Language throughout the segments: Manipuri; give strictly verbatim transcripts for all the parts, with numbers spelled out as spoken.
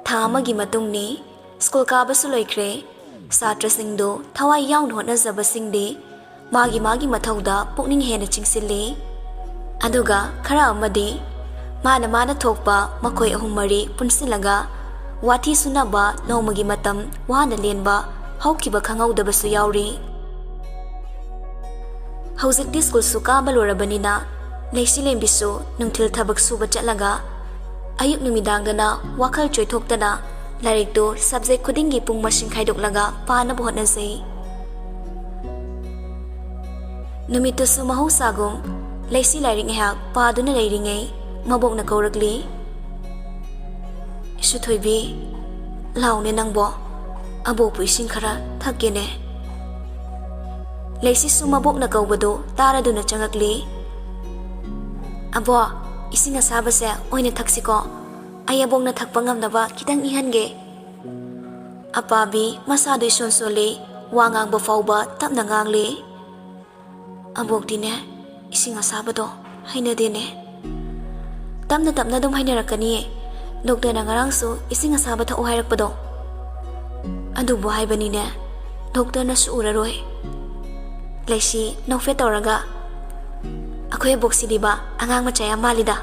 ꯊꯥ ꯑꯃꯒꯤ ꯃꯇꯨꯡꯅꯤ꯫ ꯁ꯭ꯀꯨꯜ ꯀꯥꯕꯁꯨ ꯂꯣꯏꯈ꯭ꯔꯦ꯫ ꯁꯥꯇ꯭ꯔꯁꯤꯡꯗꯨ ꯊꯋꯥꯏ ꯌꯥꯎꯅ ꯍꯣꯠꯅꯖꯕꯁꯤꯡꯗꯤ ꯃꯥꯒꯤ ꯃꯥꯒꯤ ꯃꯊꯧꯗ ꯄꯨꯛꯅꯤꯡ ꯍꯦꯟꯅ ꯆꯤꯡꯁꯤꯜꯂꯤ꯫ ꯑꯗꯨꯒ ꯈꯔ ꯑꯃꯗꯤ ꯃꯥꯅ ꯃꯥꯅ ꯊꯣꯛꯄ ꯃꯈꯣꯏ ꯑꯍꯨꯝ ꯃꯔꯤ ꯄꯨꯟꯁꯤꯜꯂꯒ ꯋꯥꯊꯤ ꯁꯨꯅꯕ ꯅꯣꯡꯃꯒꯤ ꯃꯇꯝ ꯋꯥꯅ ꯂꯦꯟꯕ ꯍꯧꯈꯤꯕ ꯈꯪꯍꯧꯗꯕꯁꯨ ꯌꯥꯎꯔꯤ꯫ ꯍꯧꯖꯤꯛꯇꯤ ꯁ꯭ꯀꯨꯜꯁꯨ ꯀꯥꯕ ꯂꯣꯏꯔꯕꯅꯤꯅ ꯂꯩꯁꯤꯂꯦꯝꯕꯤꯁꯨ ꯅꯨꯡꯊꯤꯜ ꯊꯕꯛ ꯁꯨꯕ ꯆꯠꯂꯒ ꯑꯌꯨꯛ ꯅꯨꯃꯤꯗꯥꯡꯗꯅ ꯋꯥꯈꯜ ꯆꯣꯏꯊꯣꯛꯇꯅ ꯂꯥꯏꯔꯤꯛꯇꯨ ꯁꯕꯖꯦꯛ ꯈꯨꯗꯤꯡꯒꯤ ꯄꯨꯡ ꯃꯁꯤꯡ ꯈꯥꯏꯗꯣꯛꯂꯒ ꯄꯥꯅꯕ ꯍꯣꯠꯅꯖꯩ꯫ ꯅꯨꯃꯤꯠꯇꯨꯁꯨ ꯃꯍꯧꯁꯥꯒꯨꯝ ꯂꯩꯁꯤ ꯂꯥꯏꯔꯤꯛ ꯉꯥꯏꯍꯥꯛ ꯄꯥꯗꯨꯅ ꯂꯩꯔꯤꯉꯩ ꯃꯕꯣꯛꯅ ꯀꯧꯔꯛꯂꯤ꯫ "ꯏꯁꯨ ꯊꯣꯏꯕꯤ, ꯂꯥꯎꯅꯦ ꯅꯪꯕꯣ, ꯑꯕꯣꯛꯄꯨ ꯏꯁꯤꯡ ꯈꯔ ꯊꯛꯀꯦꯅꯦ꯫" ꯂꯩꯁꯤꯁꯨ ꯃꯕꯣꯛꯅ ꯀꯧꯕꯗꯨ ꯇꯥꯔꯗꯨꯅ ꯆꯪꯉꯛꯂꯤ꯫ "ꯑꯕꯣ, ꯏꯁꯤꯡ ꯑꯁꯥꯕꯁꯦ ꯑꯣꯏꯅ ꯊꯛꯁꯤꯀꯣ, ꯑꯩ ꯑꯕꯣꯛꯅ ꯊꯛꯄ ꯉꯝꯅꯕ ꯈꯤꯇꯪ ꯏꯪꯍꯟꯒꯦ꯫" ꯑꯄꯥꯕꯤ ꯃꯁꯥꯗꯨ ꯏꯁꯣꯟ ꯁꯣꯜꯂꯤ, ꯋꯥ ꯉꯥꯡꯕ ꯐꯥꯎꯕ ꯇꯞꯅ ꯉꯥꯡꯂꯤ꯫ "ꯑꯕꯣꯛꯇꯤꯅꯦ, ꯏꯁꯤꯡ ꯑꯁꯥꯕꯗꯣ ꯍꯩꯅꯗꯦꯅꯦ꯫" "ꯇꯞꯅ ꯇꯞꯅ ꯑꯗꯨꯝ ꯍꯩꯅꯔꯛꯀꯅꯤꯌꯦ, ꯗꯣꯛꯇꯔꯅ ꯉꯔꯥꯡꯁꯨ ꯏꯁꯤꯡ ꯑꯁꯥꯕ ꯊꯛꯎ ꯍꯥꯏꯔꯛꯄꯗꯣ꯫" "ꯑꯗꯨꯕꯨ ꯍꯥꯏꯕꯅꯤꯅꯦ, ꯗꯣꯛꯇꯔꯅꯁꯨ ꯎꯔꯔꯣꯏ꯫" ꯂꯩꯁꯤ ꯅꯣꯛꯐꯦꯠ ꯇꯧꯔꯒ, "ꯑꯩꯈꯣꯏ ꯑꯕꯣꯛꯁꯤꯗꯤꯕ ꯑꯉꯥꯡ ꯃꯆꯥ ꯌꯥꯝ ꯃꯥꯜꯂꯤꯗ꯫"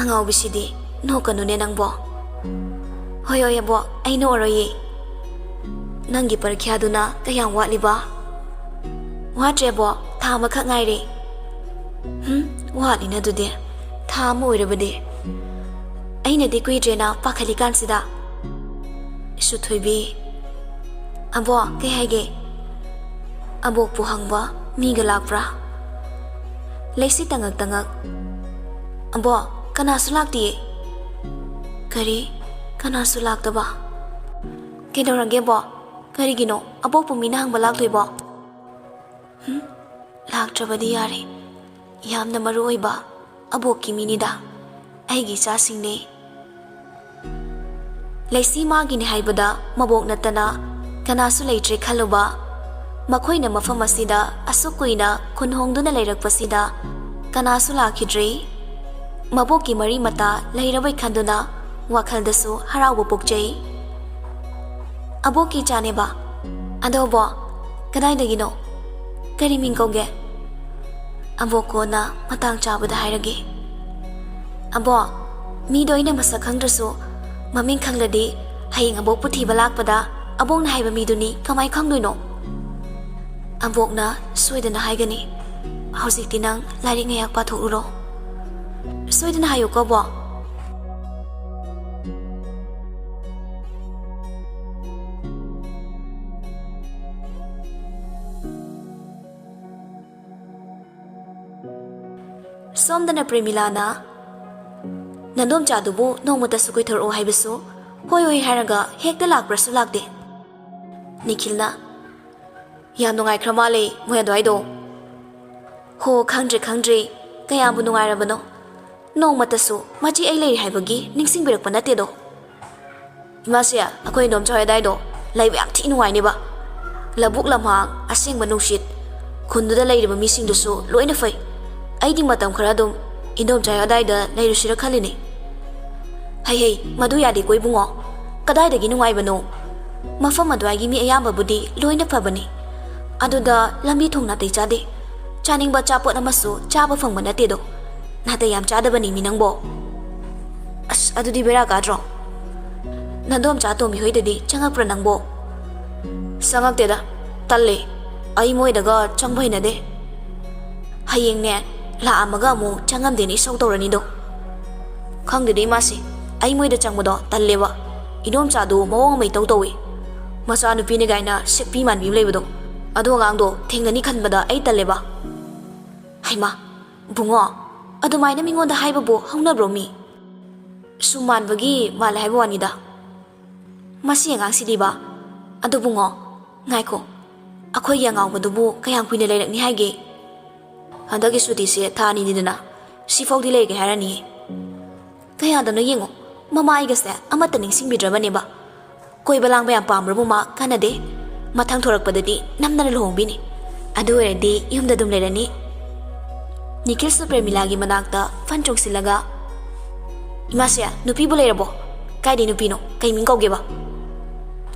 "ꯑꯉꯥꯎꯕꯤꯁꯤꯗꯤ, ꯅꯣꯛꯀꯅꯨꯅꯦ ꯅꯪꯕꯣ꯫" "ꯍꯣꯏ ꯍꯣꯏ ꯑꯕꯣꯛ, ꯑꯩ ꯅꯣꯛꯑꯔꯣꯏꯌꯦ꯫ ꯅꯪꯒꯤ ꯄꯔꯤꯈ꯭ꯌꯥꯗꯨꯅ ꯀꯌꯥꯝ ꯋꯥꯠꯂꯤꯕ?" "ꯋꯥꯠꯇ꯭ꯔꯦꯕꯣ, ꯊꯥ ꯑꯃꯈꯛ ꯉꯥꯏꯔꯦ꯫" "ꯍꯨꯝ, ꯋꯥꯠꯂꯤꯅ ꯑꯗꯨꯗꯤ, ꯊꯥ ꯑꯃ ꯑꯣꯏꯔꯕꯗꯤ꯫ ꯑꯩꯅꯗꯤ ꯀꯨꯏꯗ꯭ꯔꯦꯅ ꯄꯥꯈꯠꯂꯤꯀꯥꯟꯁꯤꯗ꯫" "ꯏꯁꯨ ꯊꯣꯏꯕꯤ꯫" "ꯑꯕꯣ, ꯀꯩ ꯍꯥꯏꯒꯦ?" "ꯑꯕꯣꯛꯄꯨ ꯍꯪꯕ ꯃꯤꯒ ꯂꯥꯛꯄ꯭ꯔꯥ?" ꯂꯩꯁꯤ ꯇꯉꯛ ꯇꯉꯛ꯫ "ꯑꯕꯣ, ꯀꯅꯥꯁꯨ ꯂꯥꯛꯇꯤꯌꯦ꯫" "ꯀꯔꯤ? ꯀꯅꯥꯁꯨ ꯂꯥꯛꯇꯕ? ꯀꯩꯗꯧꯔꯒꯦꯕꯣ? ꯀꯔꯤꯒꯤꯅꯣ ꯑꯕꯣꯛꯄꯨ ꯃꯤꯅ ꯍꯪꯕ ꯂꯥꯛꯇꯣꯏꯕꯣ?" "ꯍꯨꯝ, ꯂꯥꯛꯇ꯭ꯔꯕꯗꯤ ꯌꯥꯔꯦ꯫ ꯌꯥꯝꯅ ꯃꯔꯨ ꯑꯣꯏꯕ ꯑꯕꯣꯛꯀꯤ ꯃꯤꯅꯤꯗ꯫ ꯑꯩꯒꯤ ꯏꯆꯥꯁꯤꯡꯅꯦ꯫" ꯂꯩꯁꯤ ꯃꯥꯒꯤꯅꯦ ꯍꯥꯏꯕꯗ ꯃꯕꯣꯛ ꯅꯠꯇꯅ ꯀꯅꯥꯁꯨ ꯂꯩꯇ꯭ꯔꯦ ꯈꯜꯂꯨꯕ꯫ ꯃꯈꯣꯏꯅ ꯃꯐꯝ ꯑꯁꯤꯗ ꯑꯁꯨꯛ ꯀꯨꯏꯅ ꯈꯨꯟ ꯍꯣꯡꯗꯨꯅ ꯂꯩꯔꯛꯄꯁꯤꯗ ꯀꯅꯥꯁꯨ ꯂꯥꯛꯈꯤꯗ꯭ꯔꯤ꯫ ꯃꯕꯣꯛꯀꯤ ꯃꯔꯤ ꯃꯇꯥ ꯂꯩꯔꯕꯣꯏ ꯈꯟꯗꯨꯅ ꯋꯥꯈꯜꯗꯁꯨ ꯍꯔꯥꯎꯕ ꯄꯣꯛꯆꯩ꯫ "ꯑꯕꯣꯛꯀꯤ ꯏꯆꯥꯅꯦꯕ꯫ ꯑꯗꯣ ꯑꯕꯣꯛ, ꯀꯗꯥꯏꯗꯒꯤꯅꯣ? ꯀꯔꯤ ꯃꯤꯡ ꯀꯧꯒꯦ?" "ꯑꯕꯣꯛ ꯀꯣꯟꯅ ꯃꯇꯥꯡ ꯆꯥꯕꯗ ꯍꯥꯏꯔꯒꯦ꯫" "ꯑꯕꯣꯛ, ꯃꯤꯗꯣ ꯑꯩꯅ ꯃꯁꯛ ꯈꯪꯗ꯭ꯔꯁꯨ ꯃꯃꯤꯡ ꯈꯪꯂꯗꯤ ꯍꯌꯦꯡ ꯑꯕꯣꯛꯄꯨ ꯊꯤꯕ ꯂꯥꯛꯄꯗ ꯑꯕꯣꯛꯅ ꯍꯥꯏꯕ ꯃꯤꯗꯨꯅꯤ ꯀꯃꯥꯏ ꯈꯪꯗꯣꯏꯅꯣ?" "ꯑꯕꯣꯛꯅ ꯁꯣꯏꯗꯅ ꯍꯥꯏꯒꯅꯤ꯫ ꯍꯧꯖꯤꯛꯇꯤ ꯅꯪ ꯂꯥꯏꯔꯤꯛ ꯉꯥꯏꯍꯥꯛ ꯄꯥꯊꯣꯛꯎꯔꯣ꯫" "ꯁꯣꯏꯗꯅ ꯍꯥꯏꯌꯨꯀꯣ, ꯑꯕꯣꯛ꯫" ꯁꯣꯝꯗꯅ ꯄ꯭ꯔꯦꯃꯤꯂꯥꯅ ꯅꯗꯣꯝꯆꯥꯗꯨꯕꯨ ꯅꯣꯡꯃꯇꯁꯨ ꯀꯣꯏꯊꯣꯔꯛꯑꯣ ꯍꯥꯏꯕꯁꯨ ꯍꯣꯏ ꯍꯣꯏ ꯍꯥꯏꯔꯒ ꯍꯦꯛꯇ ꯂꯥꯛꯄ꯭ꯔꯁꯨ ꯂꯥꯛꯇꯦ꯫ ꯅꯤꯈꯤꯜꯅ, "ꯌꯥꯝ ꯅꯨꯡꯉꯥꯏꯈ꯭ꯔ ꯃꯥꯜꯂꯦ ꯃꯣꯏ ꯑꯗꯨꯋꯥꯏꯗꯣ꯫" "ꯍꯣ, ꯈꯪꯗ꯭ꯔꯦ, ꯈꯪꯗ꯭ꯔꯦ꯫ ꯀꯌꯥꯝꯕꯨ ꯅꯨꯡꯉꯥꯏꯔꯕꯅꯣ꯫ ꯅꯣꯡꯃꯇꯁꯨ ꯃꯆꯦ ꯑꯩ ꯂꯩꯔꯤ ꯍꯥꯏꯕꯒꯤ ꯅꯤꯡꯁꯤꯡꯕꯤꯔꯛꯄ ꯅꯠꯇꯦꯗꯣ꯫" "ꯏꯃꯥꯁꯦ, ꯑꯩꯈꯣꯏ ꯏꯗꯣꯝꯆꯥ ꯍꯣꯏ ꯑꯗꯥꯏꯗꯣ ꯂꯩꯕ ꯌꯥꯝ ꯊꯤ ꯅꯨꯡꯉꯥꯏꯅꯦꯕ꯫ ꯂꯧꯕꯨꯛ ꯂꯝꯍꯥꯡ, ꯑꯁꯦꯡꯕ ꯅꯨꯡꯁꯤꯠ, ꯈꯨꯟꯗꯨꯗ ꯂꯩꯔꯤꯕ ꯃꯤꯁꯤꯡꯗꯨꯁꯨ ꯂꯣꯏꯅ ꯐꯩ꯫ ꯑꯩꯗꯤ ꯃꯇꯝ ꯈꯔ ꯑꯗꯨꯝ ꯏꯗꯣꯝꯆꯥ ꯍꯣꯏ ꯑꯗꯥꯏꯗ ꯂꯩꯔꯨꯁꯤꯔ ꯈꯜꯂꯤꯅꯦ꯫" "ꯍꯩ ꯍꯩ, ꯃꯗꯨ ꯌꯥꯗꯦꯀꯣ ꯏꯕꯨꯡꯉꯣ꯫ ꯀꯗꯥꯏꯗꯒꯤ ꯅꯨꯡꯉꯥꯏꯕꯅꯣ? ꯃꯐꯝ ꯑꯗꯨꯋꯥꯏꯒꯤ ꯃꯤ ꯑꯌꯥꯝꯕꯕꯨꯗꯤ ꯂꯣꯏꯅ ꯐꯕꯅꯤ꯫ ꯑꯗꯨꯗ ꯂꯝꯕꯤ ꯊꯣꯡ ꯅꯥꯇꯩ ꯆꯥꯗꯦ꯫ ꯆꯥꯅꯤꯡꯕ ꯑꯆꯥꯄꯣꯠ ꯑꯃꯁꯨ ꯆꯥꯕ ꯐꯪꯕ ꯅꯠꯇꯦꯗꯣ꯫ ꯅꯥꯇꯩ ꯌꯥꯝ ꯆꯥꯗꯕꯅꯤ ꯃꯤ ꯅꯪꯕꯣ꯫" "ꯑꯁ, ꯑꯗꯨꯗꯤ ꯕꯦꯔꯥ ꯀꯥꯗ꯭ꯔꯣ? ꯅꯗꯣꯝꯆꯥ ꯇꯣꯝꯕꯤ ꯍꯣꯏꯗꯗꯤ ꯆꯪꯉꯛꯄ꯭ꯔꯥ ꯅꯪꯕꯣ?" "ꯆꯪꯉꯛꯇꯦꯗ, ꯇꯜꯂꯦ꯫ ꯑꯩ ꯃꯣꯏꯗꯒ ꯆꯪꯕ ꯍꯩꯅꯗꯦ꯫ ꯍꯌꯦꯡꯅꯦ, ꯂꯥꯛꯑꯝꯃꯒ ꯑꯃꯨꯛ ꯆꯪꯉꯝꯗꯦꯅ ꯏꯁꯧ ꯇꯧꯔꯅꯤꯗꯣ꯫ ꯈꯪꯗꯦꯗ ꯏꯃꯥꯁꯤ, ꯑꯩ ꯃꯣꯏꯗ ꯆꯪꯕꯗꯣ ꯇꯜꯂꯦꯕ꯫ ꯏꯗꯣꯝꯆꯥꯗꯨ ꯃꯑꯣꯡ ꯑꯃ ꯏꯇꯧ ꯇꯧꯏ꯫ ꯃꯆꯥꯅꯨꯄꯤꯅꯤ ꯀꯥꯏꯅ ꯁꯤꯛꯄꯤ ꯃꯥꯟꯕꯤ ꯑꯃ ꯂꯩꯕꯗꯣ, ꯑꯗꯨ ꯑꯉꯥꯡꯗꯣ ꯊꯦꯡꯅꯅꯤ ꯈꯟꯕꯗ ꯑꯩ ꯇꯜꯂꯦꯕ꯫" "ꯍꯩꯃꯥ, ꯕꯨꯡꯉꯣ, ꯑꯗꯨꯃꯥꯏꯅ ꯃꯤꯉꯣꯟꯗ ꯍꯥꯏꯕꯕꯨ ꯍꯧꯅꯕ꯭ꯔꯣ ꯃꯤ? ꯁꯨꯝ ꯃꯥꯟꯕꯒꯤ ꯃꯥꯜꯂꯦ ꯍꯥꯏꯕ ꯋꯥꯅꯤꯗ꯫ ꯃꯁꯤ ꯑꯉꯥꯡꯁꯤꯗꯤꯕ꯫ ꯑꯗꯨ ꯕꯨꯡꯉꯣ, ꯉꯥꯏꯈꯣ, ꯑꯩꯈꯣꯏꯒꯤ ꯑꯉꯥꯎꯕꯗꯨꯕꯨ ꯀꯌꯥꯝ ꯀꯨꯏꯅ ꯂꯩꯔꯛꯅꯤ ꯍꯥꯏꯒꯦ?" "ꯍꯟꯗꯛꯀꯤ ꯁꯨꯇꯤꯁꯦ ꯊꯥ ꯑꯅꯤꯅꯤꯗꯅ, ꯁꯤꯐꯥꯎꯗꯤ ꯂꯩꯒꯦ ꯍꯥꯏꯔꯅꯤꯌꯦ꯫ ꯀꯌꯥꯗꯅꯣ ꯌꯦꯡꯉꯣ, ꯃꯃꯥ ꯑꯩꯒꯁꯦ ꯑꯃꯠꯇ ꯅꯤꯡꯁꯤꯡꯕꯤꯗ꯭ꯔꯕꯅꯦꯕ꯫ ꯀꯣꯏꯕ ꯂꯥꯡꯕ ꯌꯥꯝ ꯄꯥꯝꯕ꯭ꯔꯕꯨ ꯃꯥ ꯀꯥꯟꯅꯗꯦ꯫ ꯃꯊꯪ ꯊꯣꯔꯛꯄꯗꯗꯤ ꯅꯝꯗꯅ ꯂꯨꯍꯣꯡꯕꯤꯅꯤ꯫ ꯑꯗꯨ ꯑꯣꯏꯔꯗꯤ ꯌꯨꯝꯗ ꯑꯗꯨꯝ ꯂꯩꯔꯅꯤ꯫" ꯅꯤꯈꯤꯜꯁꯨ ꯄ꯭ꯔꯦꯃꯤꯂꯥꯒꯤ ꯃꯅꯥꯛꯇ ꯐꯟ ꯆꯣꯡꯁꯤꯜꯂꯒ, ꯏꯃꯥꯁꯦ, ꯅꯨꯄꯤꯕꯨ ꯂꯩꯔꯕꯣ? ꯀꯥꯏꯗꯩ ꯅꯨꯄꯤꯅꯣ? ꯀꯩ ꯃꯤꯡ ꯀꯧꯒꯦꯕ?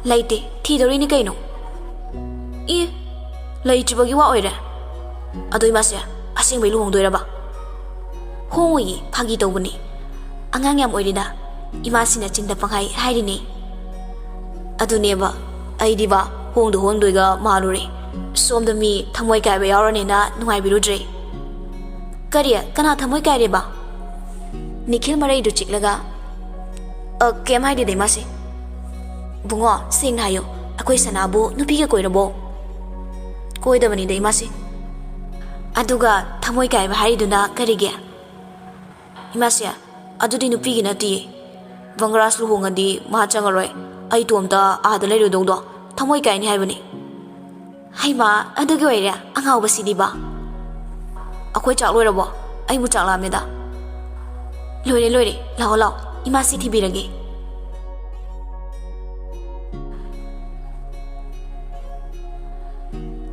ꯂꯩꯇꯦ, ꯊꯤꯗꯧꯔꯤꯅꯤ ꯀꯩꯅꯣ꯫ ꯏ, ꯂꯩꯇ꯭ꯔꯤꯕꯒꯤ ꯋꯥ ꯑꯣꯏꯔꯦ? ꯑꯗꯣ ꯏꯃꯥꯁꯦ, ꯑꯁꯦꯡꯕꯩ ꯂꯨꯍꯣꯡꯗꯣꯏꯔꯕ? ꯍꯣꯡꯉꯣꯏꯌꯦ, ꯐꯥꯒꯤ ꯇꯧꯕꯅꯦ꯫ ꯑꯉꯥꯡ ꯌꯥꯝ ꯑꯣꯏꯔꯤꯗ, ꯏꯃꯥꯁꯤꯅ ꯆꯤꯟꯗ ꯄꯪꯍꯥꯏ ꯍꯥꯏꯔꯤꯅꯦ꯫ ꯑꯗꯨꯅꯦꯕ, ꯑꯩꯗꯤꯕ ꯍꯣꯡꯗ ꯍꯣꯡꯗꯣꯏꯒ ꯃꯥꯜꯂꯨꯔꯦ꯫ ꯁꯣꯝꯗ ꯃꯤ ꯊꯃꯣꯏ ꯀꯥꯏꯕ ꯌꯥꯎꯔꯅꯦꯅ ꯅꯨꯡꯉꯥꯏꯕꯤꯔꯨꯗ꯭ꯔꯦ꯫ ꯀꯔꯤ? ꯀꯅꯥ ꯊꯃꯣꯏ ꯀꯥꯏꯔꯦꯕ? ꯅꯤꯈꯤꯜ ꯃꯔꯩꯗꯨ ꯆꯤꯛꯂꯒ, "ꯑ, ꯀꯩꯝ ꯍꯥꯏꯗꯦꯗ ꯏꯃꯥꯁꯦ꯫ ꯕꯨꯡꯉꯣ, ꯁꯦꯡꯅ ꯍꯥꯏꯌꯣ, ꯑꯩꯈꯣꯏ ꯁꯅꯥꯕꯨ ꯅꯨꯄꯤꯒ ꯀꯣꯏꯔꯕꯣ?" "ꯀꯣꯏꯗꯕꯅꯤꯗ ꯏꯃꯥꯁꯦ꯫" "ꯑꯗꯨꯒ ꯊꯃꯣꯏ ꯀꯥꯏꯕ ꯍꯥꯏꯔꯤꯗꯨꯅ ꯀꯔꯤꯒꯤ?" "ꯏꯃꯥꯁꯦ, ꯑꯗꯨꯗꯤ ꯅꯨꯄꯤꯒꯤ ꯅꯠꯇꯤꯌꯦ꯫ ꯕꯪꯒ꯭ꯔꯥꯁ ꯂꯨꯍꯣꯡꯉꯗꯤ ꯃꯥ ꯆꯪꯉꯔꯣꯏ꯫ ꯑꯩ ꯏꯇꯣꯝꯇ ꯑꯥꯗ ꯂꯩꯔꯨꯗꯧꯗꯣ ꯊꯃꯣꯏ ꯀꯥꯏꯅꯤ ꯍꯥꯏꯕꯅꯤ꯫" "ꯍꯩꯃꯥ, ꯑꯗꯨꯒꯤ ꯑꯣꯏꯔꯦ ꯑꯉꯥꯎꯕꯁꯤꯗꯤꯕ꯫ ꯑꯩꯈꯣꯏ ꯆꯥꯛ ꯂꯣꯏꯔꯕꯣ? ꯑꯩꯕꯨ ꯆꯥꯛ ꯂꯥꯝꯃꯦꯗ꯫" "ꯂꯣꯏꯔꯦ, ꯂꯣꯏꯔꯦ꯫ ꯂꯥꯛꯑꯣ, ꯂꯥꯛꯑꯣ꯫ ꯏꯃꯥꯁꯤ ꯊꯤꯕꯤꯔꯒꯦ꯫"